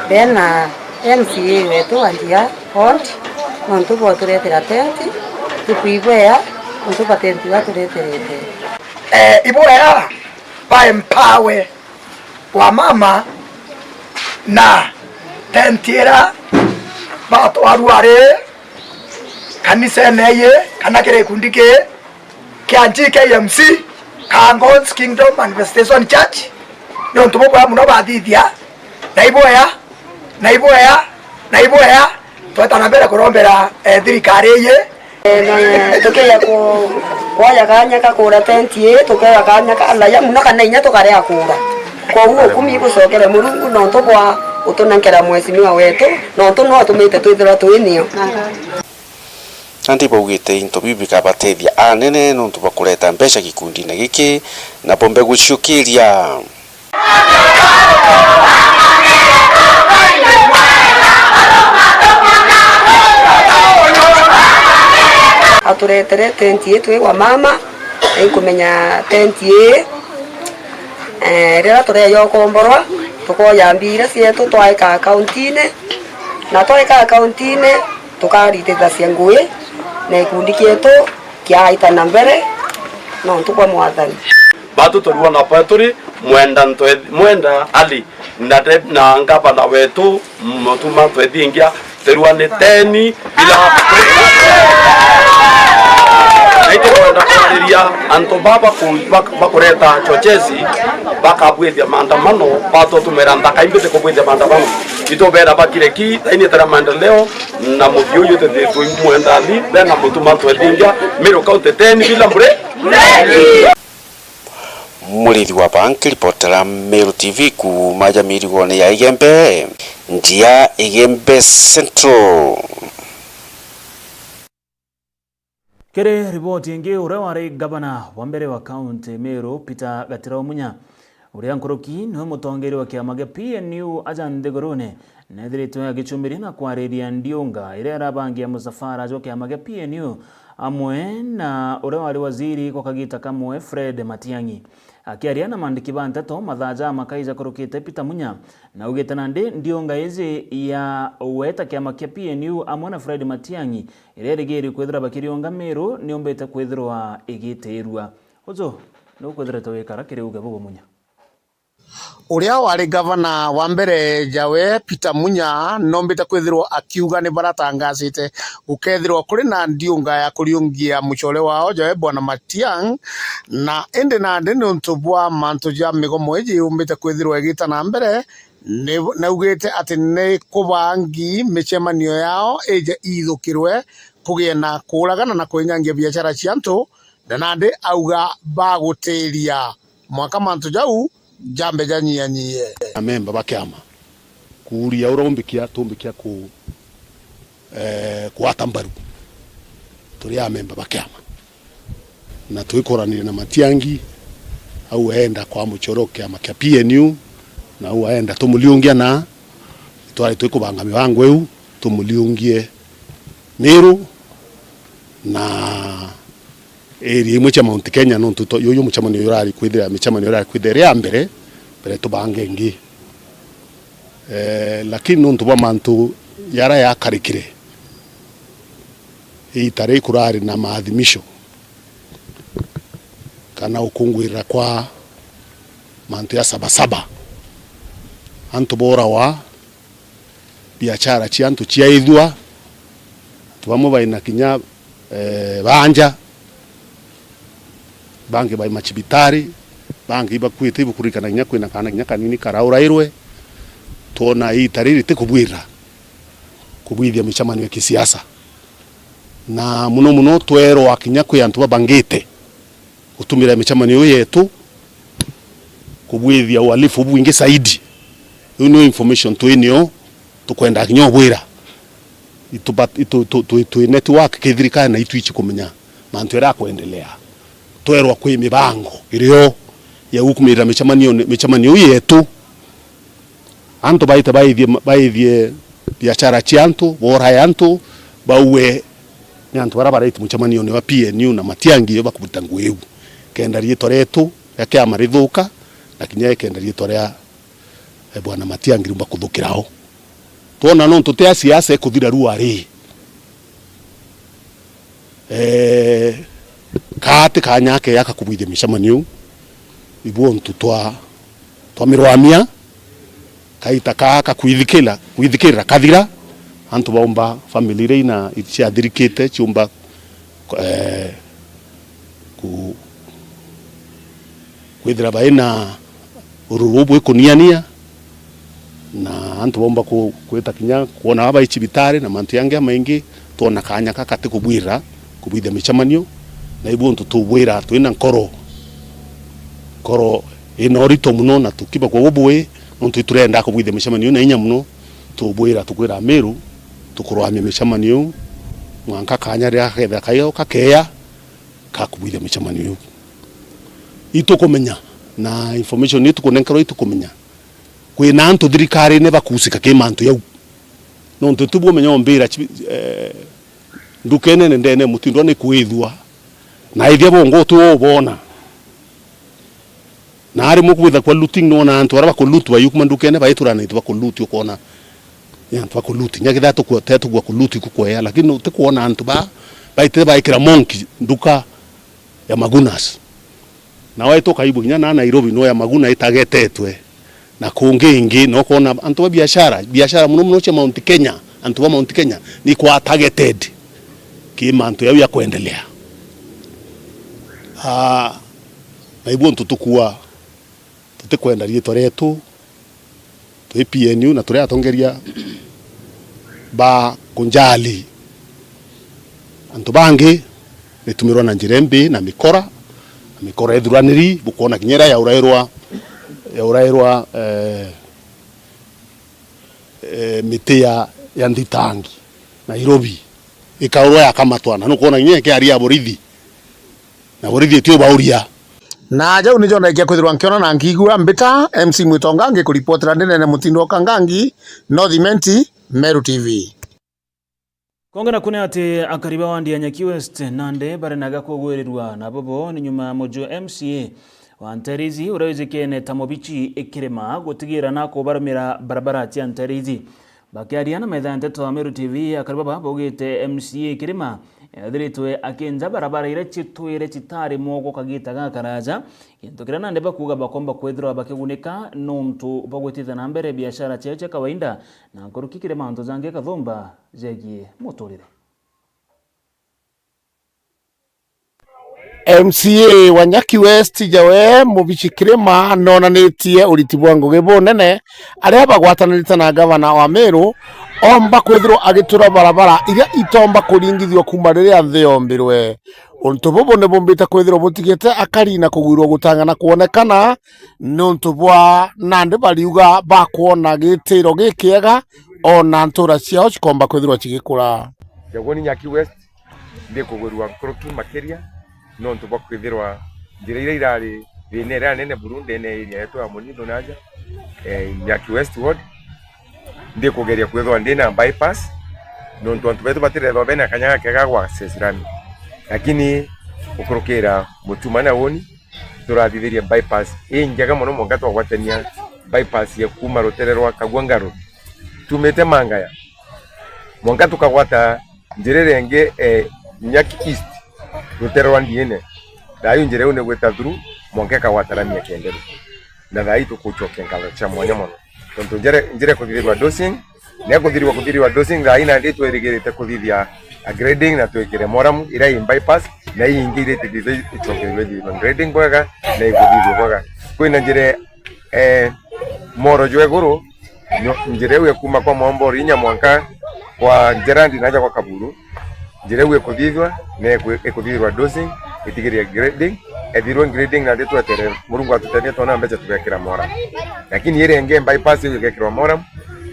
bena M C A wetu wa Njia Ward, nontu bwa uturetera tenti, tukwibwea nontu bwa tenti iria atureterete. Eh, ibwea ba empower wa mama na tenti ira batwarua ari kanisene ii kana kiri gikundi kii kia G K M C, ka God's Kingdom Manifestation Church, niuntu bubwea mono bathithia, na ibwea, na ibwea, na ibwea, tweta na mbere kurombera, eh, thirikari ii. Eh, na tukeja ku-, kwoya kanya ka kura tenti ii, tukeja kanya ka laya mono kana inya tukarega kura. Kwoguo ukumi igucokere Murungu nontu bwa gutunenkera mheshimiwa wetu, nontu nwe utumite twithirwa twi nio. Nandi baugite into biu bikabatethia anene nontu bwa kureta mbeca gikundine giki, na bombe guciukiria. Aturetere tenti ii twi wa mama, na inkumenya tenti ii, eh, riria tureeja ukomborwa, tukoja mbia iria cietu twaika akauntiine, na twaika akauntiine, tukaritithacia ngui na gikundi kietu kiaita na mbere nontu bwa Mwathani. Batu turua na pa turi Mwenda Ntwe-, Mwenda Ali na de-, na ngavana wetu Mutuma Ntwethingia, turua ni teni bila. Na itukwenda kwariria antu baba ku-, bak-, bakureta chochezi, bakabwithia maandamano, batu tumera nthaka imbi tikubwithia maandamano. Itubera bakire ki, thaini tera maendeleo, na muthia uyu tuthitwe imwendani, bena Mutuma Ntwethingia, Meru County teni bila mbure. Murithi wa Bank, ripotera Meru T V kuuma ja mirigone ya Igembe, Njia Igembe Central. Kiri riboti ingi, uria wari gavana wa mbere wa kaunti Meru, Peter Gatira Munya, uria nkuruki niwe mutongeria wa kiama gia P N U aja nthigurune, neethiritwe agicumiria na kwariria ndiunga iria irabangia musafara jwa kiama gia P N U, amwe na uria wari waziri gwa kagita kamwe, Fred Matiang'i. Akiaria na mandiki ba nteto mathaa ja makaija kurukite, Peter Munya naugite nandi ndiunga iji ya weta kiama kia P N U amwe na Fred Matiang'i, iria irigiri kwithirwa bakiriunga Meru, niumbite kwithirwa igitiirua. Uju niu kwithirite wikara kiri uge bubu Munya. Uria wari gavana wa mbere jawe, Peter Munya, noombite kwithirwa akiuga ni baratangacite gukethirwa kuri na ndiunga ya kuriungia mucore wao jawe, Bwana Matiang', na indi nandi niuntu bwa mantu ja migomo iji yumbite kwithirwa igita na mbere, ni, naugite ati ni kubangi micemanio yao ije ithukirwe, kugie na kuuragana na kwinyangia biashara cia antu, na nandi auga bagutiria mwanka mantu jau jambe janyianyie. Amemba ba kiama kuuria uria umbikia tumbikia ku, eh, kwata mbaru. Turi amemba ba kiama na twikoranirie na Matiang'i, au eenda kwa mucoro kiama kia P N U, na au aenda tumuliungia, na twari twikubanga mibango iu tumuliungie Meru na area imwe cia Mount Kenya, nontu to-, yuyu mucemanio urari kwithira, micemanio urari kwithira iri ya mbere, mbere tubange ingi. Eh, lakini nontu bwa mantu jara yakarikire, iita riu kurari na maathimisho kana ukungwirira kwa mantu ya Sabasaba, antu booragwa, biashara cia antu ciaithua, antu bamwe baina kinya, eh, baanja, bangi bai macibitari, bangi ibakuite, ibukuririkana kinya kwina kaana kinya kanini karaurairwe. Twona iita riri ti kubwirira kubwithia micemanio ya kisiasa, na muno muno twerwa kinya kwi antu babangite gutumira micemanio iu yetu kubwithia uhalifu bubwingi zaidi. Iu niyo information twinio, tukwenda kinya ubwira. Itu-, itu-, tu-, tu-, twi network kithirikari na itwichi kumenya mantu jaria akwendelea. Twerwa kwi mibango irio ya gukumirira micemanio, micemanio iu yetu. Antu baite baithie, baithie biashara cia antu, borae antu, baue. Ni antu baria baraitu mucemanione wa P N U na Matiang'i bakuruta ngugi iu. Kenda riitwa rietu ria kiama rithuka, na kinya kenda riitwa ria, eh, Bwana Matiang'i riumba kuthukira o. Twona nontu ti a siasa ikuthira rua ri. Eh, kaa ti kanya akea ka kubwithia micemanio iu, ibu untu twa, twa mirwamia, kaita kaa ka kwithikira, kwithikirira kathira, antu baumba, family iria ina, ciathirikite, ciumba, eh, ku-, kwithira baina ururu bwikuniania, na antu baumba ku-, kwita kinya kwona aba bai cibitari na mantu jangi jamaingi, twona kanya kaka ti kubwirira kubwithia micemanio, na ibu untu tubwira twina nkoro, nkoro ina urito mono, na tukiba kwa bubui, nontu iturenda kubwithia micemanio na inya mono, tubwira, tukwira Amiru, tukurwamia micemanio iu, mwanka kanya riria kethira kaio kakeya, ka kubwithia micemanio iu. Itukumenya, na information itukunenkerwa itukumenya, kwina antu thirikarine bakuusika ki mantu jau. Nontu ti bumenya umbira chi-, eh, nduka inene ndene mutindwa ni kwithua, na ithia bongo uti ubona. Na arimwe kwitha kwa looting, nona antu aria bakulutwa yu kuma ndukene, baiturana itu bakulutwa, ukona ni antu bakulutwa. Nya kethira tukua, te tukua kulutwa ikukwea, lakini utikwona antu ba, baitire baikira monki nduka ya Magunas. Na waitu kaibu kinya na Nairobi, no ya Maguna itagetetwe. Na kungi ingi, no kwona antu ba biashara, biashara muno muno cia Mount Kenya, antu ba Mount Kenya, ni kwa targeted ki mantu yau ya kwendelea. Ah, na ibu untu tukua, tutikwenda riitwa rietu, twi P N U na turi atongeria ba kunjali. Antu bangi nitumirwa na njira imbi na mikora, na mikora ithuraniri, bukwona kinya iria yaurairwa, yaurairwa, eh, eh, miti ya, ya nthitangi Nairobi, ikaurwa yakamatwa, na nukwona kinya ikiaria borithi, na borithi itio bauria. Na jau nijo ndakia kwithirwa nkiona na nkiigua mbita. M C Mwitonga ngikuripotera ndi nene mutindo o Kangangi, North Imenti, Meru T V. Konge na kune ati akari ba wandi ya Nyaki West nandi bari na gakugwirirua na bobo ni nyuma ya muju M C A wa Ntereithi uria wijikene ta Mubichi Kirima gutigira na kubarumira barabara cia Ntereithi. Bakiaria na metha ya nteto ya Meru T V, akari baba baugite M C A Kirima ethiritwe akinja barabara iria citwire citari mwogo kagita gakaraja, gintu kiria nandi bakuuga bakomba kwithirwa bakigunika nontu bwa gwitithia na mbere biashara ciao cia kawaida na nkuruki kiri mantu jangi kathumba jegie muturire. M C A wa Nyaki West, Jawe Mubichi Kirima, nonanitie uriti bwa ngugi bunene aria bagwatanirite na gavana wa Meru, omba kwithirwa agitura barabara iria itomba kuringithua kuuma riria nthi yombirwe. Untu bubu ni bumbite kwithirwa butigite akari na kugwirwa gutang'ana kwonekana niuntu bwa nandi bariuga bakwona gitiro gikiega, ona ntura ciao cikomba kwithirwa cigikura. Jagoni Nyaki West, ndikugwirua nkuruki makiria nontu bwa kwithirwa njira iria irari thina iria nene buru ndene area yetu ya Munithu na aja, eh, Nyaki West Ward, ndikugeria kwithirwa ndina bypass nontu antu betu batirethwa bena kanya gakega gwa access rami. Lakini gukurukira Mutuma na Woni, turathithirie bypass injega mono, mwanka twagwatania bypass ya kuuma rutere rwa Kagwanga Road, tumite Mangaya, mwanka tukagwata njira iria ingi, eh, Nyaki East, rutere rwa Ndiene. Thayu njira iu ni gwita through, mwanka ikagwata rami ya Kenderu. Na thayu tukucokia ngatho cia mwanya mono. Tontu njira, njira ikuthithirwa dosing, na ikuthirwa, kuthirwa dosing, thayu nandi twirigirite kuthithia a grading na twikire moramu, iria i bypass, na ii ingi iria itithithwe icokerwe ithithwe grading bwega, na ikuthithua bwega. Kwina njira, eh, moro jwa iguru, Nyo-, njira iu ya kuuma kwa Mwombori inya mwanka kwa Njerandi na aja kwa Kaburu, njira iu ikuthithua, na iku-, ikuthithirwa dosing, itigirie grading, ethirwe grading nandi twetere, Murungu atutethia twona mbeca tugekira moram. Lakini iria ingi bypass iu igekirwa moram,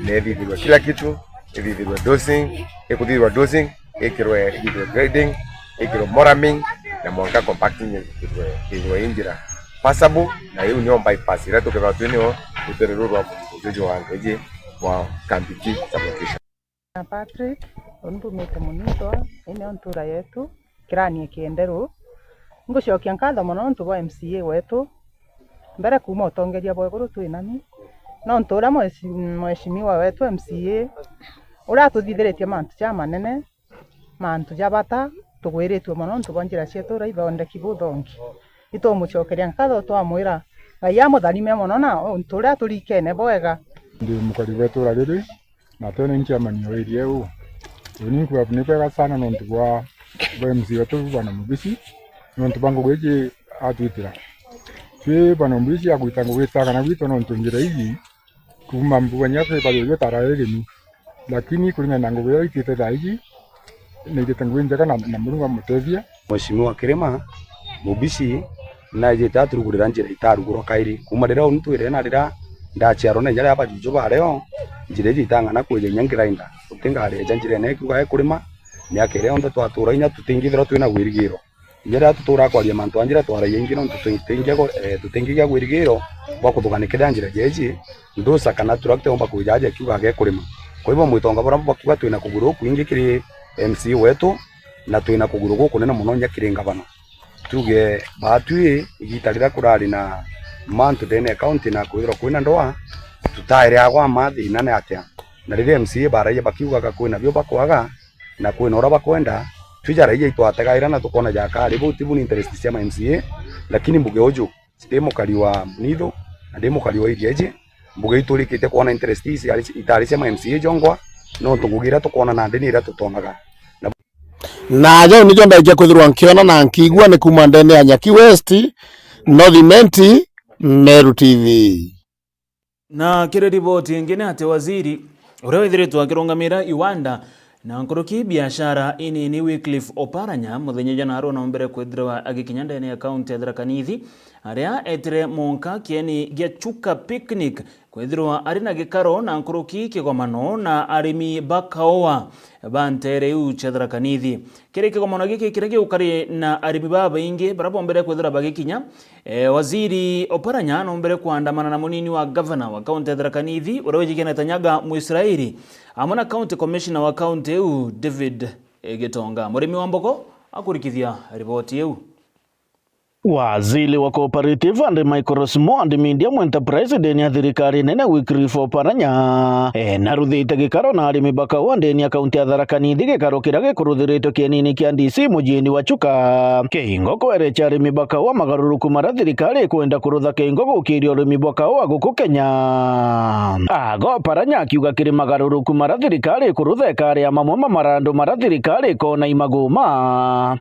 na ithithirwe kila kitu, ithithirwe dosing, ikuthithirwa dosing, ikirwe, ithithirwe grading, ikirwe moraming, na mwanka compacting ithithirwe, ithithirwe i njira. passable, na iu nio bypass iria tukethagwa twi nio rutere ruru rwa muthithu juju wa ngeji wa Kambiti sublocation. Na Patrick, uni mbumite Munithwa, ii nio ntura yetu, kirani e Kienderu. Ngucokia nkatho mono nontu bwa M C A wetu, mbere kuuma utongeria bwa iguru twi nani, nontu uria mweshi-, mheshimiwa wetu M C A uria atuthithiritie mantu jamanene, mantu ja bata, tugwiritue mono nontu bwa njira cietu uria ithondeki buthongi. Itumucokeria nkatho, twamwira Ngai amutharime mono na untu uria aturikene bwega. Ndi mukari wa itura riri, na tene ni chairman wa area iu. Uni nkuga ni bwega sana nontu bwa, bwa M C A wetu bwana Mubici, nontu bwa ngugi iji atwitira. Twi bwana Mubici agwita ngugi ita kana gwitu nontu njira iji kuuma mbugania kwi bari ujwe tara igeni. Lakini kuringana na ngugi iria itite thaa iji, ni itite ngugi njega na, na Murungu amutethie. Mheshimiwa Kirima Mubici naijite aturugurira njira itarugurwa kairi. Kuuma riria uni twire na riria ndaciarwa na inya ria bajuju ba rio, njira iji itang'ana kwija inya ngirainda. Guti ngari eja njirene ikiuga ikurima, miaka iria yonthe twatura inya tutingithirwa twina wirigiro. Inya riria tuturaa kwaria mantu a njira twaragia ingi nontu tutingigia gu-, eh, tutingigia wirigiro bwa kuthuganikithia njira jeji, ndusa kana tractor yomba kwija aja ikiuga gekurima. Kwa hivyo mwitonga buria bwakiuga twina kuguru kwingi kiri M C A wetu, na twina kuguru gukunene mono inya kiri ngavana. Tuge baatwi igita riria kurari na mantu ndene ya county na kwithirwa kwina ndoa, tutaire agwa ma thina ni atia? Na riria M C A baragia bakiugaga kwina bio bakwaga, na kwina uria bakwenda, twi ja raia itwategaira na tukona jakari bau tibu ni interest cia ma M C A, lakini mbuge uju, ndi mukari wa Munithu, na ndi mukari wa area iji, mbuge iturikite kwona interest ii ciari, itari cia ma M C A jongwa, nontu ngugi iria tukwona nandi ni iria tutonaga. Na jau nijo ndaikia kwithirwa nkiona na nkiigua ni kuuma ndene ya Nyaki West, North Imenti, Meru T V. Na kiri riboti ingi ni ati waziri uria withiritwe akirungamira iwanda na nkuruki biashara inini Wycliffe Oparanya muthenya jwa narua naombere kwithirwa agikinya ndene ya kaunti ya Tharaka Nithi, aria etire monka kieni gia Chuka Picnic kwithirwa ari na gikaro na nkuruki kigomano na arimi ba kaua ba ntere iu cia Tharaka Nithi. Kiri kigomano giki kiria giukari na arimi babaingi baria bombere kwithirwa bagikinya, E, Waziri Oparanya anombere kwandamana na munini wa gavana wa kaunti ya Tharaka Nithi, uria wijikiene ta Nyaga Mwisraeli, amwe na county commissioner wa kaunti iu, David, e, Gitonga. Murimi wa Mbogo akurikithia riboti iu. Waziri wa Cooperative and Micro Small and Medium Enterprise ndene ya thirikari nene Wycliffe Oparanya, e, naruthite gikaro na arimi ba kaua ndene ya kaunti ya Tharaka Nithi, gikaro kiria gikuruthiritwe kienini kia D C mujiini wa Chuka. Kiingo kwerecha arimi ba kaua magaruruku maria thirikari ikwenda kurutha kiingo gukiria urimi bwa kaua guku Kenya. Aga Oparanya akiuga kiri magaruruku maria thirikari ikurutha ikari ya mamwe ma marandu maria thirikari ikona imaguma.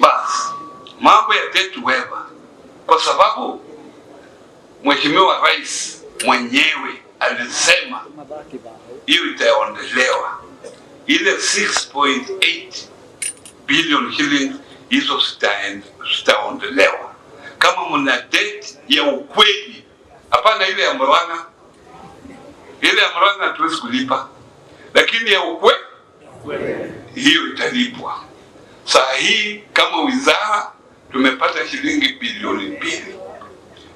Basi, mambo ya debt waiver, kwa sababu Mheshimiwa Rais mwenyewe alisema hiyo itaondolewa. Ile six point eight billion shillings hizo zitaen-, zitaondolewa. Kama mna debt ya ukweli, hapana ile ya Murang'a. Ile ya Murang'a hatuwezi kulipa. Lakini ya ukwe-, hiyo italipwa. Saa hii kama wizara tumepata shilingi bilioni mbili.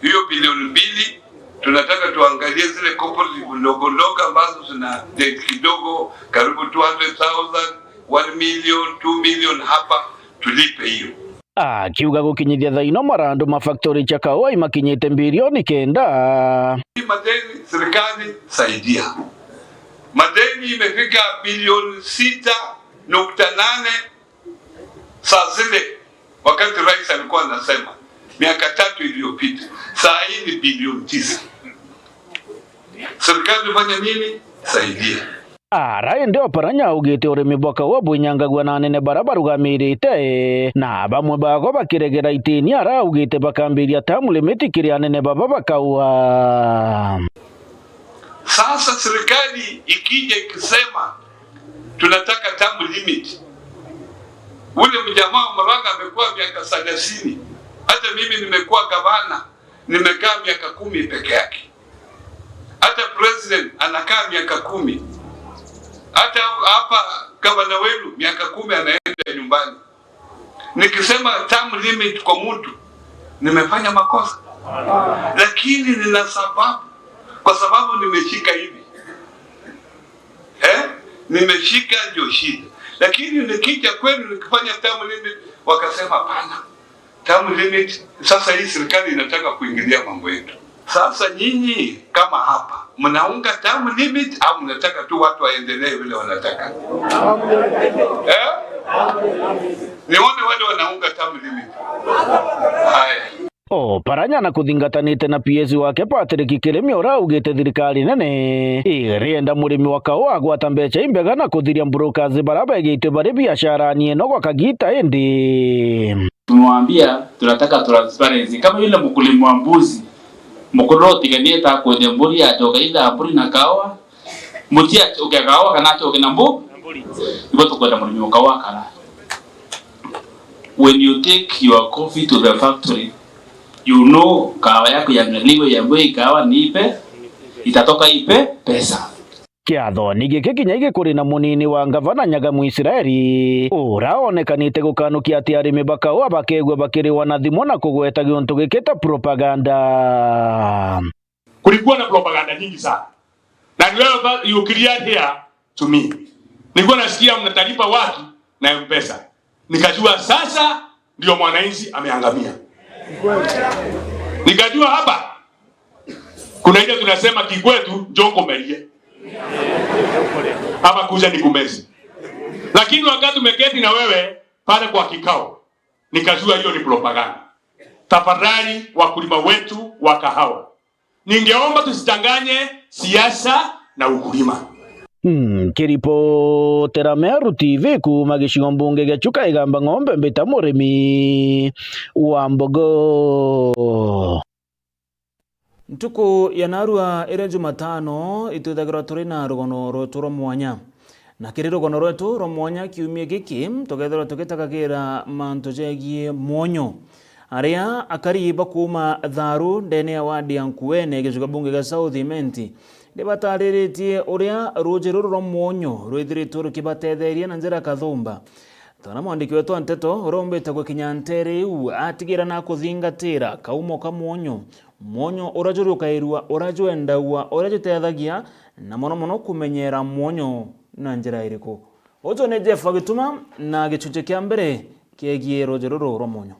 Hiyo bilioni mbili tunataka tuangalie zile cooperative ndogo ndogo ambazo zina debt kidogo, karibu two hundred thousand, one million, two million hapa, tulipe hiyo. Akiuga gukinyithia thaino marandu ma factory cia kaua imakinyite bilioni kenda. Madeni, serikali, saidia. Madeni imefika bilioni sita nukta nane saa zile, wakati rais alikuwa anasema, miaka tatu iliyopita. Saa hii ni bilioni tisa. Serikali fanya nini? Saidia. Ara indi Oparanya augite urimi bwa kaua bwinyangagua na anene baria barugamirite, na bamwe bago bakiregera itini ara augite bakambiria term limit kiri anene baba ba kaua. Sasa serikali ikija ikisema, "Tunataka term limit," ule mjamaa wa Murang'a amekuwa miaka thelathini, hata mimi nimekuwa gavana, nimekaa miaka kumi peke yake. Hata president anakaa miaka kumi. Hata hapa gavana wenu miaka kumi anaenda nyumbani. Nikisema term limit kwa mtu, nimefanya makosa? Lakini nina sababu, kwa sababu nimeshika hivi. Eh? Nimeshika ndio shida. Lakini nikija kwenu nikifanya term limit, wakasema, "Hapana. Term limit, sasa hii serikali inataka kuingilia mambo yetu." Sasa nyinyi kama hapa, mnaunga term limit au mnataka tu watu waendelee vile wanataka? Eh? Nione wale wanaunga term limit. Haya. Oparanya na kuthingatanite na P S wake Patrick Kirimi, uria augite thirikari nene irienda murimi wa kaua agwata mbeca imbega na kuthiria brokers baria begiitwe bari biacarani ino gwa kagiita indi. Tumewaambia tunataka transparency. Kama yule mkulima wa mbuzi, mkulima utiganie ta kwendia mburi, ajoka itha mburi na kaua, muti achoke kaua kana achoke na mbu-, ibo tukwenda murimi wa kaua akara. When you take your coffee to the factory, you know kahawa yako ya mlaliwe ya mbwe kahawa ni ipe, itatoka ipe pesa. Kiathoni giki kinya gikuri na munini wa ngavana Nyagamu Israeli, uria onekanite gukanukia ati arimi ba kaua bakegua bakiriwa na thimu na kugweta giuntu giki ta propaganda. Kulikuwa na propaganda nyingi sana. Na ni wewe ba-, you cleared here to me. Nilikuwa nasikia mnatalipa watu na M-Pesa. Nikajua sasa ndio mwananchi ameangamia. Nikajua hapa kuna ile tunasema kikwetu, "Njoo nikumerie." Ama kuja nikumeze. Lakini wakati tumeketi na wewe pale kwa kikao, nikajua hiyo ni propaganda. Tafadhali, wakulima wetu wa kahawa, ningeomba tusichanganye siasa na ukulima. Mm, kiripotera Meru T V kuuma gicigo mbunge gia Chuka Igamba Ng'ombe, mbita murimi wa mbogo. Ntuku ya narua iria Jumatano, itwithagirwa turi na rugono rwetu rwa mwanya. Na kiri rugono rwetu rwa mwanya kiumia giki, tugethirwa tugitagagira mantu jegie mwonyo. Aria akari ba kuuma Tharu ndene ya wadi ya Nkuene, gicigo bunge gia South Imenti, ni batariritie uria ruuji ruru rwa mwonyo rwithiritwe rukibatetheria na njira kathumba. Tona mwandiki wetu wa nteto uria umbite gukinya nteere iu atigira na kuthingatira kaumo ka mwonyo, mwonyo uria juri ukairua, uria jwendagua, uria jutethagia, na mono mono kumenyera mwonyo na njira iriku. Uju ni Jeff Gituma na gicunci kia mbere kiegie ruuji ruru rwa mwonyo.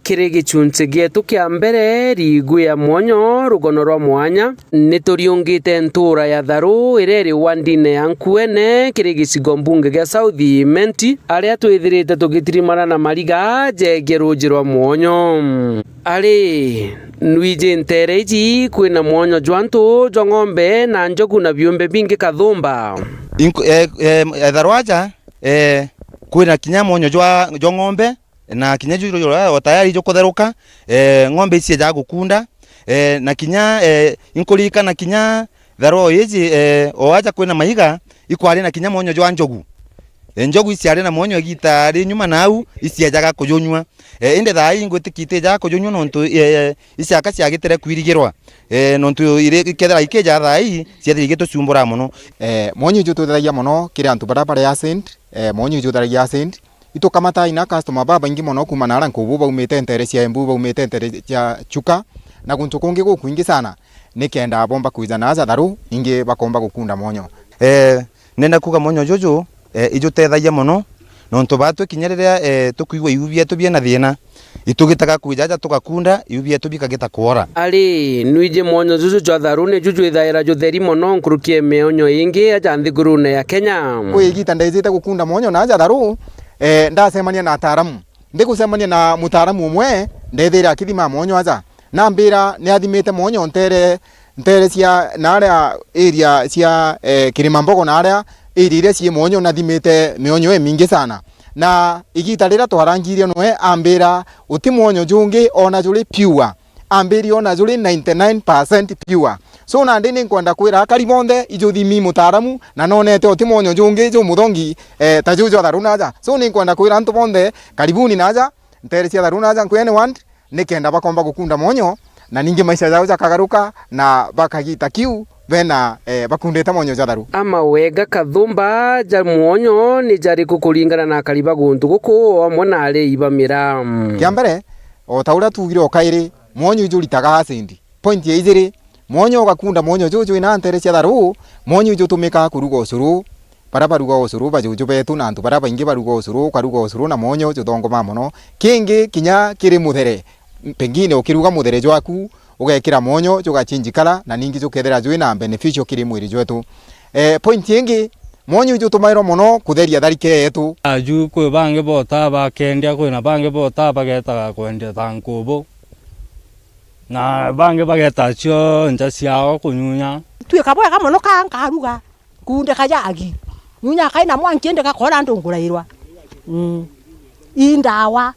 Kiri gicunci gietu kia mbere, riigwia mwonyo, rugono rwa mwanya, ni turiungite ntuura ya Tharu iria iri wandine ya Nkuene kiri gicigo mbunge gia South Imenti, aria twithirite tugitirimana na mariga jegie ruuji rwa mwonyo. Ari, nwiji nteere iji kwina mwonyo jwa antu, jwa ng'ombe na njogu na biumbe bingi kathumba. Ink-, eh, eh, Tharu aja, eh, kwina kinya mwonyo jwa, jwa ng'ombe, na kinya ju-, ju-, o tayari jukutheruka, eh, ng'ombe iciejaga gukunda, eh, na kinya, eh, inkuririkana kinya Tharu iji, eh, o aja kwina maiga, ikwari na kinya mwonyo jwa njogu. Eh, njogu iciari na mwonyo igiita ri nyuma nau, iciejaga kujunyua. Eh, indi thaa ii ngwitikia itijaga kujunyua nontu, eh, iciaka ciagitire kwirigirwa. Eh, nontu iri-, ikethira ikija thaa ii, ciethira igitucumbura mono. Eh, mwonyo iju twithagia mono kiri antu baria bari acid, eh, mwonyo iju twithagia acid, itukamataa ina customer babaingi mono kuuma naara nkubu baumite nteere cia Embu, baumite nteere cia Chuka, na guntu kungi gukwingi sana, nikenda bomba kwija naaja Tharu, ingi bakomba gukunda mwonyo. Eh, nenda kuuga mwonyo juju, eh, ijutethagia mono, nontu baatwi kinya riria, eh, tukwigua iu bietu biena thiina, itugitaga kwija aja tugakunda, iu bietu bikagita kwora. Ari, nwiji mwonyo juju jwa Tharu niju jwithaira jutheri mono nkuruki ya mionyo ingi aja nthigurune ya Kenya. Kwi igita ndejite gukunda mwonyo na aja Tharu, eh, ndacemania na ataaramu. Ndigucemania na mutaaramu umwe, ndethira akithima mwonyo aja. Nambira ni athimite mwonyo nteere, nteere cia naaria area cia, eh, Kirima Mbogo naaria area iria cii mwonyo, nathimite mionyo imingi sana. Na igita riria twarangirie noe ambira, uti mwonyo jungi ona juri pure. Ambiri ona juri ninety nine percent pure. So nandi ninkwenda kwira akari bonthe, ijuthimi mutaaramu, na nonete uti mwonyo jungi jumuthongi, eh, ta juu jwa Tharu naaja. So ninkwenda kwira antu bonthe, karibuni naaja, nteere cia Tharu naaja Nkuene ward, nikenda bakomba gukunda mwonyo, na ningi maisha jao jakagaruka, na bakagita kiu bena, eh, bakundite mwonyo jwa Tharu. Amawega kathumba ja mwonyo ni jariku kuringana na akari ba guntu guku o amwe na arei ba miraa? Kia mbere, o ta uria tuugire o kairi, Mwonyo ijuritaga acid. Point ya ijiri, mwonyo ugakunda mwonyo juju wina ntere cia tharu, mwonyo ijutumikaga kuruga ucuru. Baria baruga ucuru, bajuju betu na antu baria baingi baruga ucuru, ukaruga ucuru na mwonyo juthongoma mono. Kingi kinya kiri muthere, pengine ukiruga muthere jwaku, ugekira mwonyo, jugachinji kala, na ningi jukethira jwi na beneficial kiri mwiri jwetu. Eh, point ingi, mwonyo ijutumairwa mono kutheria tharike yetu. Aju kwi bangi bota bakendia, kwina bangi bota bagetaga kwendia ta nkubu, na bangi bageta cio nja ciao kunyunya. Twika bwega mono ka nkaruga. Kunde kajagi. Nyunya kai na mwanki ende gakora andu ngurairwa. Mm. Ii ndawa.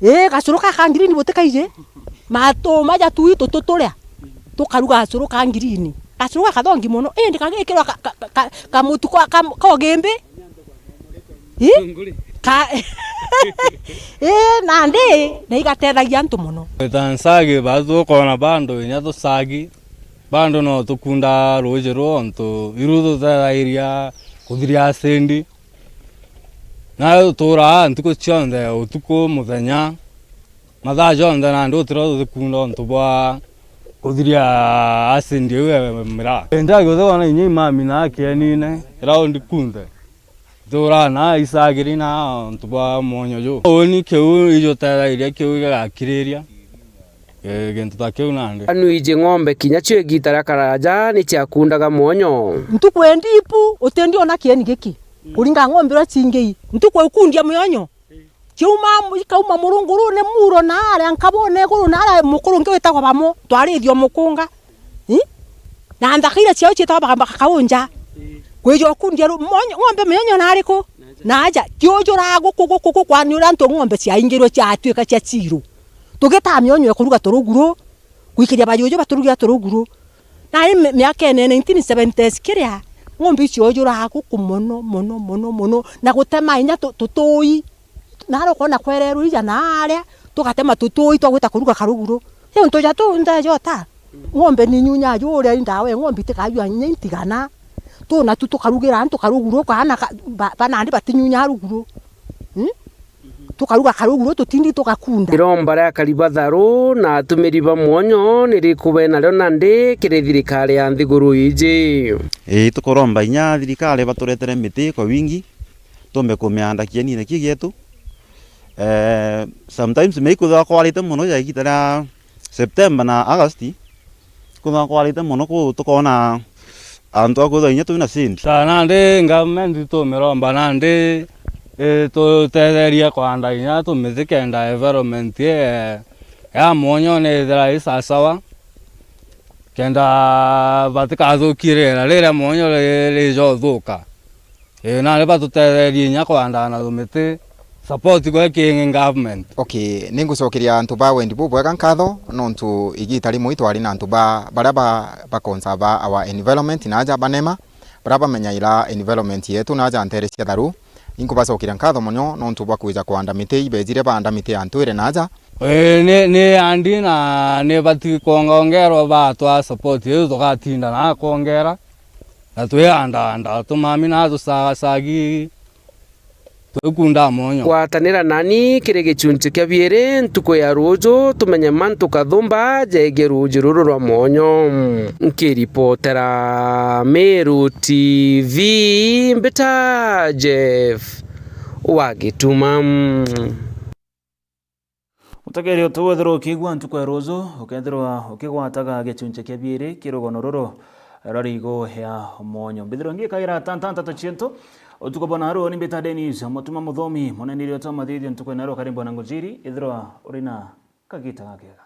Ii, gacuru ka ka ngirini butikaiji. Matu maja tui tutu turia. Tukaruga gacuru ka ngirini. Gacuru gakathongi mono. Indi kagikirwa ka, ka, ka, ka, kamutu ka, ka, ka ugimbi. Ii? Ka, ii, nandi, na igatethagia antu mono. Twita ncagi, batu ukona bandu inya tucagi. Bado no tukundaa ruuji ruu, ontu iru tutethairia kuthiria acid. Nayo tuturaa ntuku cionthe, utuku, muthenya, mathaa jonthe, nandi utiro tutikunda ontu bwa kuthiria acid iu ya miraa. Ndagi uthigwa na inya imami na akienine, iraundi kunthe. Turaa na isagiri na ontu bwa mwonyo juu. Uni kiu ijutethairia kiu gigakiriria, eh, gintu ta kiu nandi. Anuiji ng'ombe kinya cio igita ria karaja ni ciakundaga mwonyo. Ntuku indi ipu, utindiona kieni giki. Kuringa ng'ombe uria cingei. Ntuku ikundia mwonyo. Ciauma, ikauma murungurune muro na aria nkabone iguru na aria mukuru ungi witagwa Bamo, twarithio mukunga. Ii? Na nthaka iria ciao cietagwa baka-, baka kaunja. Kwija ukundia ru-, monyo-, ng'ombe mionyo na ariku? Na aja, kiujura guku, guku, guku, kwani uria antu ng'ombe ciaingirwe ciatuika cia ciru. Tugitaa mionyo ya kuruga turuguru, gwikiria bajuju baturugira turuguru. Na i mi-, miaka ene nineteen seventies kiria, ng'ombe icio ujuraga guku mono, mono, mono, mono, na gutema inya tu-, tutui. Naria ukona kwererwe ija na aria, tugatema tutui twa gwita kuruga karuguru. Riu ntuja tuu ndeja uta? Ng'ombe ni inyunyaa juria i ndawa, ng'ombe itikajua inya intigana. Tuna tu tukarugira antu karuguru, kaana ka-, ba-, ba nandi batinyunyaa ruguru. Hmm? Tukaruga karuguru, tutindi tugakunda. Iromba ria karibatharu na atumiri ba mwonyo ni rikube nario nandi kiri thirikari ya nthiguru iji? Ii, tukuromba inya thirikari baturetere miti kwa wingi, tumbe kumianda kienine ki gietu. Eh, sometimes mei kwithagwa kwarite mono ja igita ria September na August, kwithagwa kwarite mono kuu tukoona antu a kwithwa inya twina seed. Ta nandi government tumiromba nandi itutetherie kwanda inya tumiti kenda environment ye ya mwonyo ni ithira i sasawa, kenda batikathukie riera riria mwonyo ri-, rija uthuka. Ii, nandi batutetherie inya kwandaa na tumiti, support gwe kingi government. Okay, ningucokeria antu ba wendi bubwega nkatho, nontu igita rimwe itwari na antu ba, baria ba, ba conserve our environment na aja banema, baria bamenyaira environment yetu na aja ntere cia tharu. Inkubacokeria nkatho mono nontu bwa kwija kwanda miti, ibejire baanda miti ya ntwire na aja. Ii, ni, ni andi na ni bati kwongongerwa batwa support iu tugatinda na kwongera. Na twiandaanda, tumami na tucagacagi, twikunda mwonyo. Gwatanira nani kiri gichunchi kia biiri ntuku ya ruuju, tumenye mantu kathumba jegie ruuji ruru rwa mwonyo. Nkiripotera Meru T V, mbita Jeff wa Gituma. Mutegeri utu wethirwa ukiigua ntuku ya ruuju, ukethirwa ukigwataga gichunchi kia biiri kia rugono ruru rwa riigu ya mwonyo. Mbithirwa ngikaira tanta nteto cientu utuku bwa naru, ni mbita Dennis Mutuma Muthomi, muneneri utu wa mathithio ntuku ya naru, karibu na ngujiri, ithirwa uri na kagita gakega.